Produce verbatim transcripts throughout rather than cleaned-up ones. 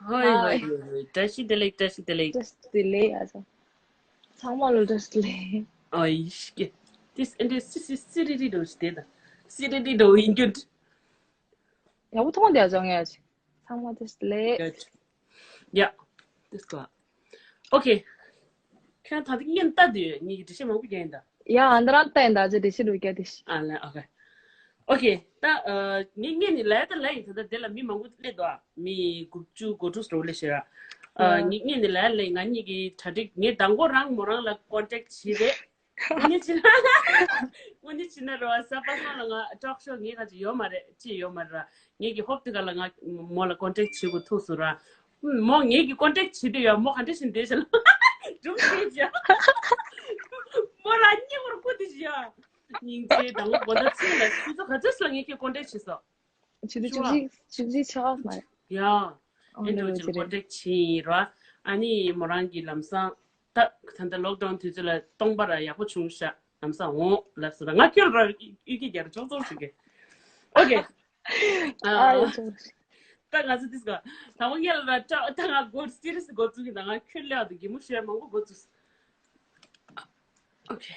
ཧོ་ཡི་ཧོ་ཡི་ཧོ་ཡི། བཀྲ་ཤིས་བདེ་ལེགས། བཀྲ་ཤིས་བདེ་ལེགས། བཀྲ་ཤིས་བདེ་ལེགས། ཨ་ཅག་ཚང་མ་ལ་བཀྲ་ཤིས་བདེ་ལེགས། ཨོ་ཡི་ཤི་ཀེ། ཏིས་ཨེ་འདྲེ་སི་སི་སི་རི་རི་འགྲོ་ཞིག་དེ་དང་སི་རི་རི་འགྲོ་ཡིན་རྒྱུ། ཡག་པོ་མཐོང་བསྡད་ཨ་ཅག་ངས། ཨ་ཅག་ཚང་མ་བཀྲ་ཤིས་བདེ་ལེགས། ཡ། ཏིས་ཀ། ཨོ་ཁེ། ཁྱེད་ད་ལྟ་ངས་ལྟ་དུས་ངས་འགྲེལ་བཤད་མང་པོ་རྒྱག་ཡིན་ད། ཡ་ཨ་འདི་རང་ལྟ་ཡིན་ད། ཨ་ཅག་འགྲེལ་བཤད་རུ་རྒྱག་དེ་ཤི། ཨ་ལེ་ཨོ་ཁེ། ཨོ་ཁེ། ད་ཨ་ངས་ངས་ནི་ལས་ད་ལས་ཡིན། ད་ལྟ་དེ་ལ་མི་མང་པོ་སླེབས་འདུག་ཨ། མི་དགུ་བཅུ་གོ་དྲུག་ཙམ་སླེབས་ཤག་ར། ཨ་ཡ་ངས་ངས་ནི་ལས་ལས་ང་གཉིས་ཀྱི་གྲ་སྒྲིག་ངས་མདང་དགོང་རང་མོ་རང་ལ་ཀོན་ཊེག་བྱས་རེད། དངོས་གནས་བྱས་ན། དངོས་གནས་བྱས་ན་རེད་བ། གཟའ་པ་སངས་ལ་ང་ཊོག་ཤོ་ངའི་ཁ་ཅིག་ཡོད་མ་རེད། ཅི་ཡོད་མ་རེད་ར། ངེད་ཀྱི་ཧོབ་དེ་ག་ལ་ང་མོ་ལ་ཀོན་ཊེག་བྱེད་དགོས་ཐུག་སོང་ར། མོ་ངེད་ཀྱི་ཀོན་ཊེག་བྱེད་དུས་ཡ་མོ་ག་འདྲ་ཞིག་འདྲེ་ཞིག་ལ་སྒྲུང་བཤད་ཅིག་ཡ། མོ་ལ་སྙིང་བར་ཁུ་དེ་ཞིག་ཡ། སྙིང་རྗེ་དང་པོ་དགོང་དག་ཚིག་ལ་ཆུ་ཚོད་ག་ཚོད་ལ་ངེད་ཀྱི་ཀོན་ཊེག་བྱེད་སོང་། ཆུ་ཚོད་བཅུ་གཅིག་བཅུ་གཅིག་ཆགས་མ་རེད། ཡ། ཨོ་ཨེ་འདྲ་ཅིག་ལ་ཀོན་ཊེག་བྱས་ཡིན་ར། ཨ་ནི་མོ་རང་གི་ལམ་སང་། ད་ད་ལྟ་ལོག་ཌའུན་དུས་ཚོད་ལ་སྟོང་པ་ར་ཡག་པོ་བྱུང་ཤག་ལམ་སང་འོང་ལབ་སོང་ར། ང་ཁྱོད་ར་ཨི་ཁེ་རྒྱ་ར་ཅོག་ཙོག་ཞིག་གི། ཨོ་ཁེ། ཨ་ཡ་ཅོག་ད་ང་ཚོ་ཏིས་ཀ་དང་པོ་ངས་ལ་ད་ད་ང་སྒོ་སི་རི་སི་འགོ་བཙུགས་ཀྱི། ད་ང་ཁྱོད་ལས་ཨ་ད་གད་མོ་ཤོར་མང་པོ་འགོ་བཙུགས། ཨོ་ཁེ།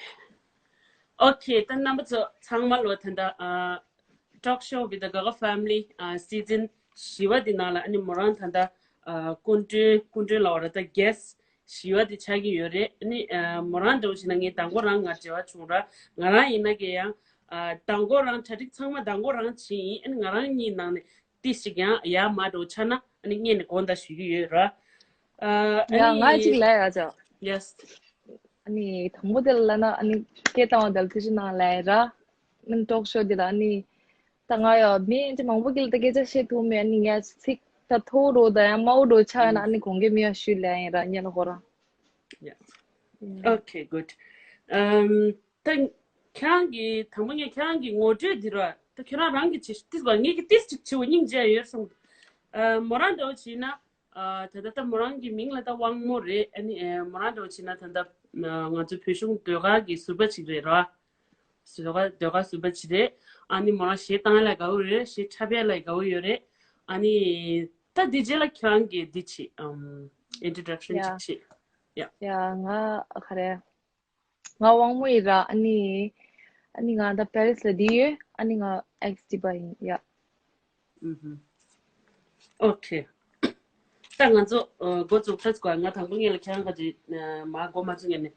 ཨོ་ཁེ། ད་རྣམ་པ་ཚོ་ཚང་མ་ལོ་ད་ལྟ་ཨ་Talk Show with the Gaga Family ཨ་སི་ཛན་བཞི་པ་འདི་ནང་ལ་ཨ་ནི་མོ་རང་ད་ལྟ་ཨ་སྐུ་མགྲོན་སྐུ་མགྲོན་ལབ་པ་རེད། ད་གེ་སི་ཊི་བཞི་པ་འདི་ཆགས་ཀྱི་ཡོད་རེད། ཨ་ནི་ཨ་མོ་རང་འདྲ་བོ་བྱས་ན་ངས་དང་པོ་རང་ང་འབྲེལ་བ་བྱུང་ར། ང་རང་ཡིན་ན་གི་ཡང་ཨ་དང་པོ་རང་གྲ་སྒྲིག་ཚང་མ་དང་པོ་རང་བྱས་ཡིན། ཨ་ནི་ང་རང་གཉིས་ནང་ནས་ཏིས་ཅིག་ཡང་ཡར་མར་འགྲོ་ཆགས་ན་ཨ་ནི་སྔོན་ནས་དགོངས་དག་ཞུ་གི་ཡོད་ར། ཨ་ཡ་ང་ནི་གཅིག་ལབ་ཡ་ཅག་ཡེ་སི། ཨ་ནི་དང་པོ་དེ་ལ་ལབ་ན་ཨ་ནི་སྐད་བཏང་བ་དེ་ལ་ཐུགས་རྗེ་གནང་ལབ་ཡ་ར། ཨ་ནི་ཊོག་ཤོ་དེ་ལ་ཨ་ནི་ད་ང་ཡ་མི་ཨ་ནི་མང་པོ་གི་ལ་ད་སྐད་ཆ་བཤད་ཐུབ་མེད། ཨ་ནི་ངས་ཚིག་ད་མཐོ་རུ་ད་ཡང་དམའ་བོ་འགྲོ་ཆགས་ན་ཨ་ནི་དགོངས་འགལ་མེད་པ་ཞུ་ལབ་ཡ་ར་ཉན་ལ་ཁོ་རང་། Yeah. Okay, good. ཨམ། ད་ཁྱེད་རང་གི་དང་པོ་ངས་ཁྱེད་རང་གི་ངོ་སྤྲོད་འདི་ར་ད་ཁྱེད་རང་རང་གི་བྱེད་ཤུགས་ཏིས་པ་ངས་ཀྱི་ཏིས་ཅིག་བྱེད་པ་སྙིང་རྗེ་ཡོད་སོང་། ཨ་མོ་རང་འདྲ་བོ་བྱས་ན་ཨ་ད་ད་ད་མོ་རང་གི་མིང་ལ་ད་དབང་མོ་རེད། ཨ་ནི་ཨ་མོ་རང་འདྲ་བོ་བྱས་ན་ད་ད་ང་ཚོ་བོད་གཞུང་ཟློས་གར་གྱི་ཟུར་པ་ཅིག་རེད་ར། ཟློས་གར་ཟློས་གར་ཟུར་པ་ཅིག་རེད། ཨ་ནི་མོ་རང་གཞས་བཏང་ཡ་ལ་དགའ་བོ་ཡོད་རེད། གཞས་འཁྲབ་ཡ་ལ་དགའ་བོ་ཡོད་རེད། ཨ་ནི་ད་འདི་རྗེས་ལ་ཁྱེད་རང་གིས་འདི་བྱེད་ཨམ་ཨིན་ཊྲོ་ཌག་ཤན་ཅིག་བྱེད། ཡ། ཡ་ང་ག་རེ། ང་དབང་མོ་ཡིན་ར། ཨ་ནི་ཨ་ནི་ང་ད་པེ་རི་སི་ལ་བསྡད་ཡོད། ཨ་ནི་ང་ཨེག་སི་ཌི་པ་ཡིན་ཡ། ཨུ་ཧུ། ཨོ་ཁེ། ད་ང་ཚོ་ཨ་འགོ་བཙུགས་ཐ་ཚིག་ག་ང་དང་པོ་ངེད་ལ་ཁྱེད་རང་ག་ཅིག་ཨ་མ་འགོ་མ་བཙུགས་ངེད་ནས་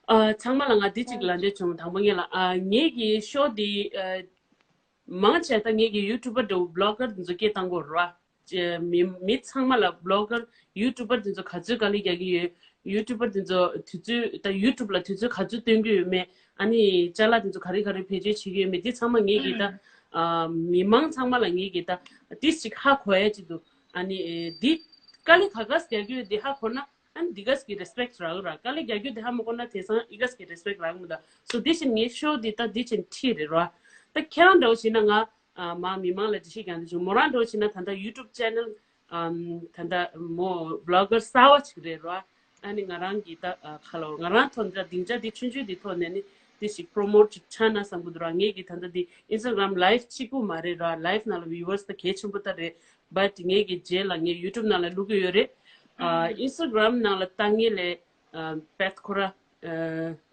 ཨ་ཚང་མ་ལ་ང་འདི་གཅིག་ལ་འདྲི་བྱུང་། དང་པོ་ངེད་ལ་ཨ་ངེད་ཀྱི་ཤོ་འདི་ཨ་མང་ཆེ་ད་ངེད་ཀྱི་ཡུ་ཊུབ་པར་འདྲ་བོ་བི་ལོག་གར་འདི་ཚོ་སྐད་བཏང་གོ་ར། ཅེ་མི་མི་ཚང་མ་ལ་བི་ལོག་གར་ཡུ་ཊུབ་པར་དེ་ཚོ་ག་ཚོད་དཀའ་ལས་རྒྱག་གི་ཡོད། ཡུ་ཊུབ་པར་དེ་ཚོ་དུས་ཚོད་ད་ཡུ་ཊུབ་ལ་དུས་ཚོད་ག་ཚོད་སྟོན་གྱི་ཡོད་མེད། ཨ་ནི་ཅ་ལག་དེ་ཚོ་ག་རེ་ག་རེ་བེད་སྤྱོད་བྱེད་ཀྱི་ཡོད་མེད། དེ་ཚང་མ་ངེད་ཀྱིས་ད་ཨ་མི་མང་ཚང་མ་ལ་ངེད་ཀྱིས་ད་ཏིས་ཅིག་ཧ་གོ་ཡ་ཅིག་འདུག་ཨ་ནི་ཨེ་འདི་དཀའ་ལས་ག་ག་རྒྱག་གི་ཡོད་དེ་ཧ་གོ་ན་ཨ་ནི་འདི་ག་གི་རེ་སི་པེག་རག་ར། དཀའ་ལས་རྒྱག་གི་ཡོད་དེ་ཧ་མ་གོ་ན་དེང་སང་ཨི་ག་གི་རེ་སི་པེག་རག་མི་འདུག་སོ་དེ་བཞིན་ངའི་ཤོ་འདི་ད་འདི་བཞིན་ཁྲིད་རེད་ར། ད་ཁྱེད་རང་འདྲ་བོ་བྱས་ན་ང་ཨ་མ་མི་མང་ལ་འགྲེལ་བཤད་རྒྱག་འདོད་བྱུང་། མོ་རང་འདྲ་བོ་བྱས་ན་ད་ལྟ་ཡུ་ཊུབ་ཅེ་ནལ་ཨམ་ད་ལྟ་མོ་བི་ལོག་གར་གསར་བ་ཅིག་རེད་ར། ཨ་ནི་ང་རང་གི་ད་ཨ་ཁ་ལོ་ང་རང་ཐོག་འདྲ་སྡིངས་ཆ་འདི་ཆུང་ཆུང་འདི་ཐོག་ནས་ནི་དེ་ཞིག་པོ་རོ་མོ་ཊི་ཅིག་ཆགས་ན་བསམ་གི་འདུག་ར། ངེད་ཀྱི་ད་ལྟ་འདི་ཨིན་སི་ཊ་གྷ་རམ་ལའེབ་གཅིག་པུ་མ་རེད་ར། ལའེབ་ནང་ལ་བིའུ་ཝར་སི་ད་གལ་ཆེན་པོ་ད་རེད། བཊ་ངེད་ཀྱི་རྗེས་ལ་ངས་ཡུ་ཊུབ་ནང་ལ་བླུག་གི་ཡོད་རེད། ཨ་ཨིན་སི་ཊ་གྷ་རམ་ནང་ལ་ལྟ་ངེས་ལས་ཨ་བེད་ཁོ་ར་ཨ་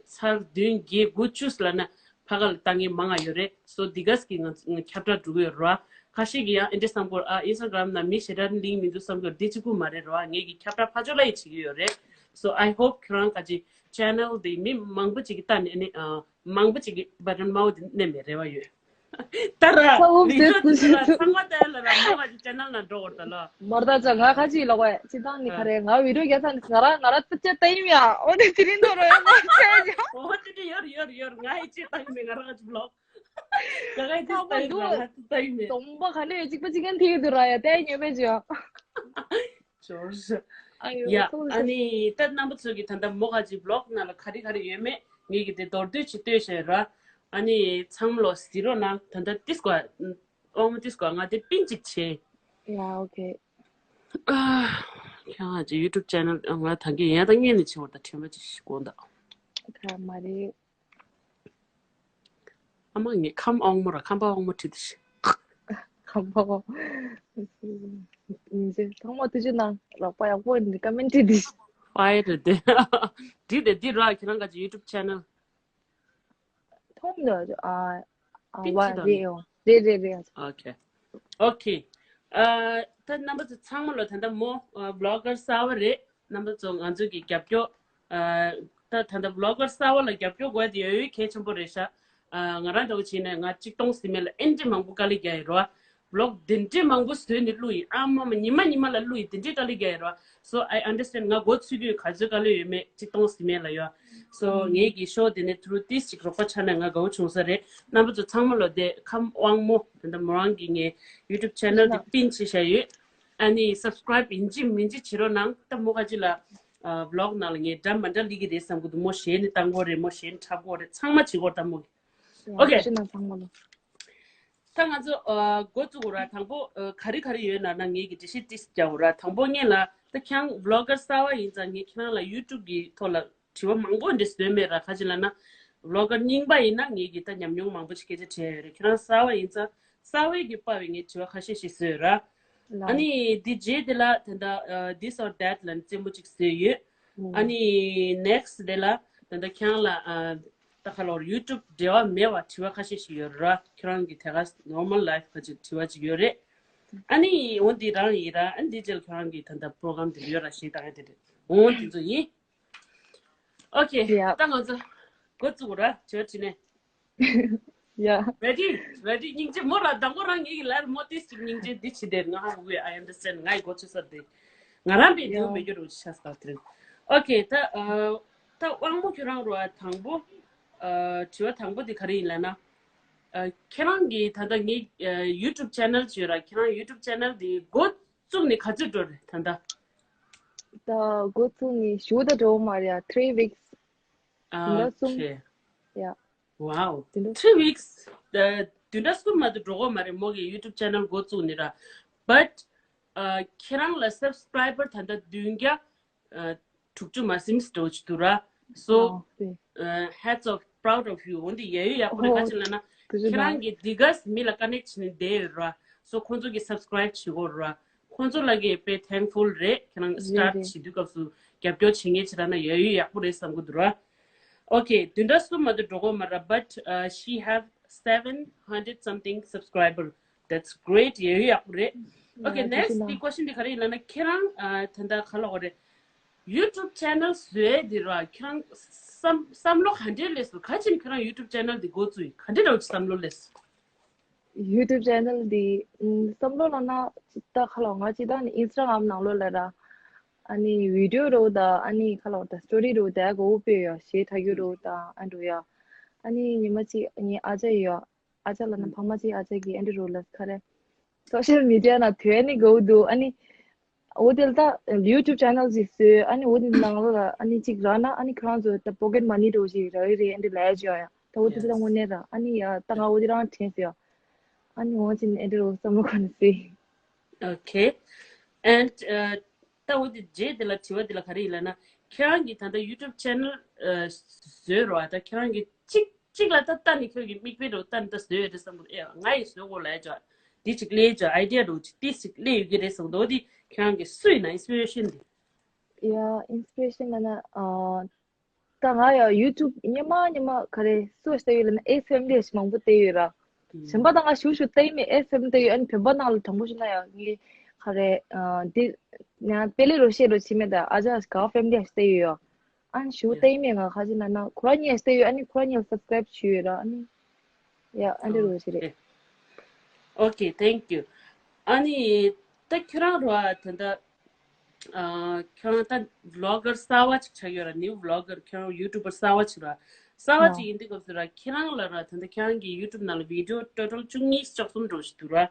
ཚར་བདུན་བརྒྱད་དགུ་བཅུ་ལ་ན་ཕ་ག་ལ་ལྟ་ངེས་མང་ང་ཡོད་རེད། སོ་འདི་ག་གི་ང་ང་ཁྱབ་བསྒྲགས་འགྲོ་གི་ཡོད་ར། ཁ་ཤས་ཀྱིས་ཡང་ཨེ་འདྲ་བསམ་གོ་ཨ་ཨིན་སི་ཊ་གྷ་རམ་ནང་མི་ཞེ་དྲག་ལིང་མི་འདུག་བསམ་གོ་འདི་གཅིག་པུ་མ་རེད་ར། ངེད་ཀྱི་ཁྱབ་བསྒྲགས་ཕར་ཕྱོགས་ལ་ཡི་བྱེད་ཀྱི་ཡོད་རེད། So I hope ཁྱེད་རང་ག་ཅིག་ཅེ་ནལ་འདི་མི་མང་པོ་ཅིག་གིས་ལྟ་ནས་ཨ་ནི་ཨ་མང་པོ་ཅིག་གིས་བ་ཊན་དམར་པོ་འདི་མནན་པའི་རེ་བ་ཡོད། ད་ར་ཚ་བོ་བི་ཌི་ཡོ་དེ་ཚོ་ལ་ཚང་མ་ལྟ་ཡ་ལ་ར་མང་བ་ཅིག་ཅེ་ནལ་ནང་འགྲོ་བར་ད་ལ། མར་ད་ཅག་ང་ཁ་ཅིག་ལོག་པ་ཅི་ཐང་ནི་ཁ་རེ་ང་བི་ཌི་ཡོ་རྒྱག་ས་ནི་ང་ར་ང་ར་ཏུ་ཅེ་ལྟ་ཡིན་ཡ། ཨོ་ནི་དེ་རིང་དོ་རོ་ཡ་མ་ཁ་ཅིག་ཨོ་དེ་དེ་ཡོར་ཡོར་ཡོར་ང་ཡི་ཅི་ལྟ་ཡིན་མེད། ང་ར་ཅིག་ལོག་ག་ག་ཡི་ཅི་ལྟ་ཡིན་མེད། ང་ཅི་ལྟ་ཡིན་མེད། སྟོང་པ་ག་ནས་གཅིག་པ་གཅིག་ཀན་ཐིག་དུ་ར་ཡ་ལྟ་ཡི་ཉོས་པའི་ཅི་ཡ། ཇོར་ཇ། ཨ་ཡོ་ཡ་ཐུགས་རྗེ་ཆེ། ཨ་ནི་ད་རྣམ་པ་ཚོ་གི་ད་ལྟ་མོ་ཁ་ཅིག་བི་ལོག་ནང་ལ་ག་རེ་ག་རེ་ཡོད་མེད་ངེད་ཀྱི་དེ་མདོར་བསྡུས་ཅིག་ལྟོས་བྱས་ར། ཨ་ནི་ཚང་མ་ལོ་གཟིགས་རོགས་གནང་། ད་ལྟ་ཏིས་ཀ་དབང་མོ་ཏིས་ཀ་ང་དེ་པིན་ཅིག་བྱས། ཡ་ཨོ་ཁེ། ཨ་ཁྱེད་ང་ཅིག་ཡུ་ཊུབ་ཅེ་ནལ་ང་ད་གིན་ཡང་ད་ངས་ནི་བྱེད་བར་ད་དྲན་པ་ཅིག་ཞིག་དགོངས་དག་ཁ་མ་རེད། ཨ་མ་ངས་ཁམས་དབང་མོ་ར་ཁམས་པ་དབང་མོ་བྲིས་ཏེ་ཤི། ཁམས་པ་དབང་མོ། ཚང་མ་ཐུགས་རྗེ་གནང་། རོགས་པ་ཡག་པོ་ཡིན། ཀ་མེན་ཊི་བྲིས་ཏེ། ཕ་ཡ་རེད་དེ། འགྲིག་དེ་འདི་ར། ཁྱེད་རང་ག་ཅི་ཡུ་ཊུབ་ཆེ་ནལ། ཐོང་ནོ། ཨ་ཨ་པིག་ཅི་བ་དང་རེད་ཡོ། རེད་རེད་རེད། ཨོ་ཁེ། ཨོ་ཁེ། ཨ་ད་རྣམ་པ་ཚོ་ཚང་མ་ལོ། ད་ལྟ་མོ་ཨ་བི་ལོག་གར་གསར་བ་རེད། རྣམ་པ་ཚོ་ང་ཚོ་གི་རྒྱབ་སྐྱོར། ཨ་ད་ད་ལྟ་བི་ལོག་གར་གསར་བ་ལ་རྒྱབ་སྐྱོར་དགོས་དེ་ཡོད་ཡོད་གལ་ཆེན་པོ་རེད་ཤག་ཨ་ང་རང་འདྲ་བོ་བྱས་ནས་ང་ཆིག་སྟོང་ཟིན་མེད་ལ་ཨེ་འདྲ་མང་པོ་དཀའ་ལས་རྒྱག་ཡོད་རེད་བ། བི་ལོག་དེ་འདྲ་མང་པོ་བཟོས་ནས་བླུགས་ཡིན། ཨ་མ་མ་ཉི་མ་ཉི་མ་ལ་བླུགས་ཡིན། དེ་འདྲའི་དཀའ་ལས་རྒྱག་ཡོད་རེད་བ། So I understand. ང་འགོ་ཚུགས་དུས་ག་ཚོད་དཀའ་ལས་ཡོད་མེད་ཆིག་སྟོང་ཟིན་མེད་ལ་ཡོད། So ངེད་ཀྱི་ཤོ་དེ་ནས་ཐུ་རུ་ཏིས་ཅིག་རོགས་པ་ཆགས་ན་ང་དགའ་བོ་བྱུང་ས་རེད། རྣམ་པ་ཚོ་ཚང་མ་ལོ་དེ་ཁམས་དབང་མོ་དེ་འདྲ་མོ་རང་གི་ངའི་ཡུ་ཊུབ་ཆེ་ནལ་དེ་པིན་བྱས་བཞག་ཡོད། ཨ་ནི་སབ་སི་ཀ་རའིབ་ཡིན་གཅིག་མིན་གཅིག་བྱེད་རོགས་གནང་། ད་མོ་ཁ་ཅིག་ལ་ཨ་བི་ལོག་ནང་ལ་ངས་འདྲ་མ་འདྲ་ལི་གི་རེད་བསམ་གི་འདུག་མོ་གཞས་ནི་བཏང་གོ་རེད། མོ་གཞས་ནི་འཁྲབ་གོ་རེད། ཚང་མ་བྱེད་གོ་རེད། ད་མོ་གི། ཡ། ཨོ་ཁེ། ཐུགས་རྗེ་གནང་ཚང་མ་ལ། ད་ང་ཚོ་ཨ་འགོ་བཙུགས་ར། དང་པོ་ཨ་ག་རེ་ག་རེ་ཡོད་ན་ན་ངེད་ཀྱི་འགྲེལ་བཤད་ཏིས་རྒྱག་ར། དང་པོ་ངེད་ལ་ད་ཁྱེད་རང་བི་ལོག་གར་གསར་བ་ཡིན་ཙང་ངས་ཁྱེད་རང་ལ་ཡུ་ཊུབ་གི་ཐོག་ལ་དྲི་བ་མང་པོ་འདྲི་བཟོས་མེད་ར། ཁ་ཅིག་ལ་ན་བི་ལོག་གར་རྙིང་པ་ཡིན་ན་ངེད་ཀྱི་ད་ཉམས་མྱོང་མང་པོ་ཅིག་སྐད་ཆ་དྲིས་ཡོད་རེད། ཁྱེད་རང་གསར་བ་ཡིན་ཙང་གསར་བའི་གི་དཔའ་བའི་ངས་དྲི་བ་ཁ་ཤས་ཤིག་བཟོས་ཡོད་ར། ཨ་ནི་འདི་རྗེས་དེ་ལ་ད་ལྟ་ཨ་this or that ལ་རྩེད་མོ་ཅིག་བཟོས་ཡོད། ཨ་ནི་ནེག་སི་ཊི་དེ་ལ་ད་ལྟ་ཁྱེད་རང་ལ་ཨ། ད་ཁ་ལོར་ཡུ་ཊུབ་འབྲེལ་བ་མེད་པ་དྲི་བ་ཁ་ཤས་ཤིག་ཡོད་ར། ཁྱེད་རང་གི་དེ་ག་ནོར་མལ་ལའིཕ་ཁ་ཅིག་དྲི་བ་ཅིག་ཡོད་རེད། ཨ་ནི་འོ་འདི་རང་ཡིན་ར། ཨ་ནི་འདི་རྗེས་ལ་ཁྱེད་རང་གི་ད་ལྟ་པོ་རོ་གྷ་རམ་འདི་ཡོད་ར་ཞེས་བཏང་ཡ་དེ་རེད། འོ་འདི་ཚོ་ཡིན། ཨོ་ཁེ། ཡ། ད་ང་ཚོ་འགོ་བཙུགས་ར། དྲི་བ་དྲིས་ནས། ཡ། རེ་ཌི། རེ་ཌི། སྙིང་རྗེ་མོ་ར། དང་པོ་རང་ངེད་ཀྱི་ལར་མོ་ཏིས་ཅིག་སྙིང་རྗེ་འདི་བྱེད་དེ་ང་ཧ་གོ་གི། I understand. ང་ཡི་འགོ་ཚུགས་ས་དེ་ང་རང་པའི་འདུག་མེད་རྒྱུ་རུ་ཆ་ས་དེ་རེད། ཨོ་ཁེ། ད་ཨ་ད་དབང་མོ་ཁྱོད་རང་རུ་ཨ་དང་པོ་ཨ་དྲི་བ་དང་པོ་དེ་ག་རེ་ཡིན་ལབ་ན། ཨ་ཁྱེད་རང་གི་ད་ལྟ་ངའི་ཨ་ཡུ་ཊུབ་ཆེ་ནལ་ཅིག་ཡོད་ར། ཁྱེད་རང་ཡུ་ཊུབ་ཆེ་ནལ་དེ་འགོ་བཙུགས་ནས་ག་ཚོད་འགྲོ་རེད་ད་ལྟ། ད་འགོ་བཙུགས་ནས་ཞུ་ད་འགྲོ་མ་རེད་ཡ། three weeks། ཨ་བདུན་ཕྲག་གསུམ། ཁེ། ཡ། Wow. བདུན་ཕྲག་Three weeks. ཨ་བདུན་ཕྲག་གསུམ་མ་གཏོགས་འགྲོ་གི་མ་རེད། མོ་གི་ཡུ་ཊུབ་ཆེ་ནལ་འགོ་བཙུགས་ནས་ར། But ཨ་ཁྱེད་རང་ལ་སབ་སི་ཀ་རའི་བར་ད་ལྟ་བདུན་བརྒྱ་ཨ་དྲུག་ཅུ་མ་ཟིན་འགྲོ་གི་འདུག་ར། So ཨ་དེ། ཨ་hats off, proud of you. འོ་འདི་ཡ་ཡོད་ཡག་པོ་རེད། ག་ཅི་ལབ་ན་ཐུགས་རྗེ་ཁྱེད་རང་གནང་། གི་འདི་ག་མི་ལ་ཀ་ནེག་ཊི་བྱས་ནས་བསྡད་ཡོད་ར། So ཁོང་ཚོ་གི་སབ་སི་ཀ་རའིབ་བྱེད་དགོས་ར། ཁོང་ཚོ་ལ་གི་དཔེ་ཐེང་ཕུལ་རེད། ཁྱེད་རང་རེད་སི་ཊར་ཊི་རེད། བྱེད་དུས་སྐབས་སུ་རྒྱབ་སྐྱོར་བྱེད་མཁན་བྱེད་ར་ན་ཡ་ཡོད་ཡག་པོ་རེད་བསམ་གི་འདུག་ར། ཨོ་ཁེ། བདུན་ཕྲག་གསུམ་མ་གཏོགས་འགྲོ་གི་མ་ར། But uh, she have seven hundred something subscriber. That's great. ཡ་ཡོད་ཡག་པོ་རེད། ཨོ་ཁེ། ཡ་ཐུགས་རྗེ་ནེག་སི་ཊི་གནང་། དེ་ཀོ་ཤན་དེ་ག་རེ་ཡིན་ལབ་ན་ཁྱེད་རང་ཨ་ད་ལྟ་ག་ལབ་དགོས་རེད། ཡུ་ཊུབ་ཆེ་ནལ་བཟོས་དེ་ར། ཁྱེད་རང་བསམ་བསམ་བློ་ག་འདྲས་སླེབས་སོང་། ག་ཅི་ནས་ཁྱེད་རང་ཡུ་ཊུབ་ཆེ་ནལ་དེ་འགོ་བཙུགས་ཡིན། ག་འདྲས་འདྲ་བོ་ཅིག་བསམ་བློ་སླེབས་སོང་། ཡུ་ཊུབ་ཆེ་ནལ་འདི་ཨམ་བསམ་བློ་ལ་ན་ཅི་ད་ཁ་ལོ་ང་ཅི་ད་ནི་ཨིན་སི་ཊ་གྷ་རམ་ནང་ལོགས་ལ་ར། ཨ་ནི་བི་ཌི་ཡོ་རོ་ད་ཨ་ནི་ཁ་ལོ་ད་སི་ཊོ་རི་རོ་ད་གོ་བོ་པེ་ཡོ་ཞེ་ཐ་གུ་རོ་ད་ཨ་འགྲོ་ཡ། ཨ་ནི་ཉི་མ་ཅི་ངའི་ཨ་ཅག་ཡོ། ཨ་ཅག་ལ་ན་ཕ་མ་ཅི་ཨ་ཅག་གི་ཨ་འདྲ་རོ་ལ་ཁ་རེ། སོ་ཤལ་མི་ཌི་ཡ་ན་ཐོས་ནི་གོ་འདུག་ཨ་ནི། འོ་དེ་ལ་ད་ཡུ་ཊུབ་ཆེ་ནལ་ཅིག་བཟོས། ཨ་ནི་འོ་དེ་ནང་ལོགས་ལ་ཨ་ནི་ཅིག་རག་ན་ཨ་ནི་ཁོ་རང་ཚོ་ད་པོ་ཀེཊ་མ་ནི་འདྲ་བོ་ཞིག་རག་གི་རེད་ཨ་འདྲ་ལབ་ཡ་ཅིག་ཡོད་ཡ། ད་འོ་དེ་ད་དངོས་གནས་ར་ཨ་ནི་ཡ་ད་ང་འོ་དེ་རང་དྲན་སོང་ཡ། ཨ་ནི་འོ་ཅིག་ཨ་འདྲ་རོ་བསམ་བློ་ག་ནས་སོང་། Okay. And uh, ད་འོ་དེ་རྗེས་དེ་ལ་དྲི་བ་དེ་ལ་ག་རེ་ཡིན་ལབ་ན། ཁྱེད་རང་གིས་ད་ལྟ་ཡུ་ཊུབ་ཆེ་ནལ་བཟོས་རོགས་ད་ཁྱེད་རང་གིས་གཅིག་གཅིག་ལ་ད་ལྟ་ནི་ཁྱོད་ཀྱི་མིག་དཔེ་འདྲ་བོ་ལྟ་ནི་ད་བཟོས་ཡོད་རེད་བསམ་གི་འདུག་ཨེ་ང་ཡིས་བཟོ་དགོས་ལབ་ཡ་ཅིག་འདི་ཅིག་སླེབས་ཡོད་ཅིག་ཨའི་ཌི་ཡ་འདྲ་བོ་ཅིག་ཏིས་ཅིག་སླེབས་ཡོད་ཀྱི་རེད་བསམ་གི་འདུག་འོ་འདི་ཁྱེད་རང་གི་སུ་ཡིན་ན་ཨིན་སི་པི་རེ་ཤན་འདི། ཡ་ཨིན་སི་པི་རེ་ཤན་ལབ་ན་ཨ་ད་ང་ཡ་ཡུ་ཊུབ་སྔོན་མ་སྔོན་མ་ག་རེ་སུ་ལྟ་ཡོད་ལབ་ན་ཨེ་སི་ཕེ་མི་ལི་ཞིག་མང་པོ་ལྟ་ཡོད་ར། གཞན་པ་ད་ང་ཞུ་ཞུ་ལྟ་ཡི་མེད། ཨེ་སི་ཕེ་མི་ལི་ལྟ་ཡོད། ཨ་ནི་བོད་པ་ནང་ལ་དྲང་པོ་ཞུ་ན་ཡ་ངའི་ག་རེ་ཨ་འདི་ང་དཔེ་ལེ་རོ་ཤེ་རོ་ཆི་མེད་ད་ཨ་ཅག་ག་ཕེ་མི་ལི་ཞིག་ལྟ་ཡོད་ཡ། ཨ་ནི་ཞུ་ལྟ་ཡི་མེད། ང་ཁ་ཅིག་ན་ན་ཁོ་རང་ཉལ་ལྟ་ཡོད། ཨ་ནི་ཁོ་རང་ཉལ་སབ་སི་ཀ་རེབ་ཞུས་ཡོད་ར། ཨ་ནི་ཡ་ཨ་འདྲ་རོ་ཞིག་རེད། Okay, thank you. ཨ་ནི་ད་ཁྱོད་རང་རོ་ཨ་ད་ད་ཨ་ཁྱོད་རང་ད་བི་ལོག་གར་གསར་བ་ཅིག་ཆགས་ཡོད་ར། ནིའུ་བི་ལོག་གར་ཁྱོད་རང་ཡུ་ཊུབ་པར་གསར་བ་ཅིག་ར། གསར་བ་ཅིག་ཡིན་དུས་སྐབས་སུ་ར་ཁྱེད་རང་ལ་ར་ད་ད་ཁྱེད་རང་གི་ཡུ་ཊུབ་ནང་ལ་བི་ཌི་ཡོ་ཊོ་ཊལ་བཅུ་གཉིས་བཅུ་གསུམ་འགྲོ་ཞིག་འདུག་ར།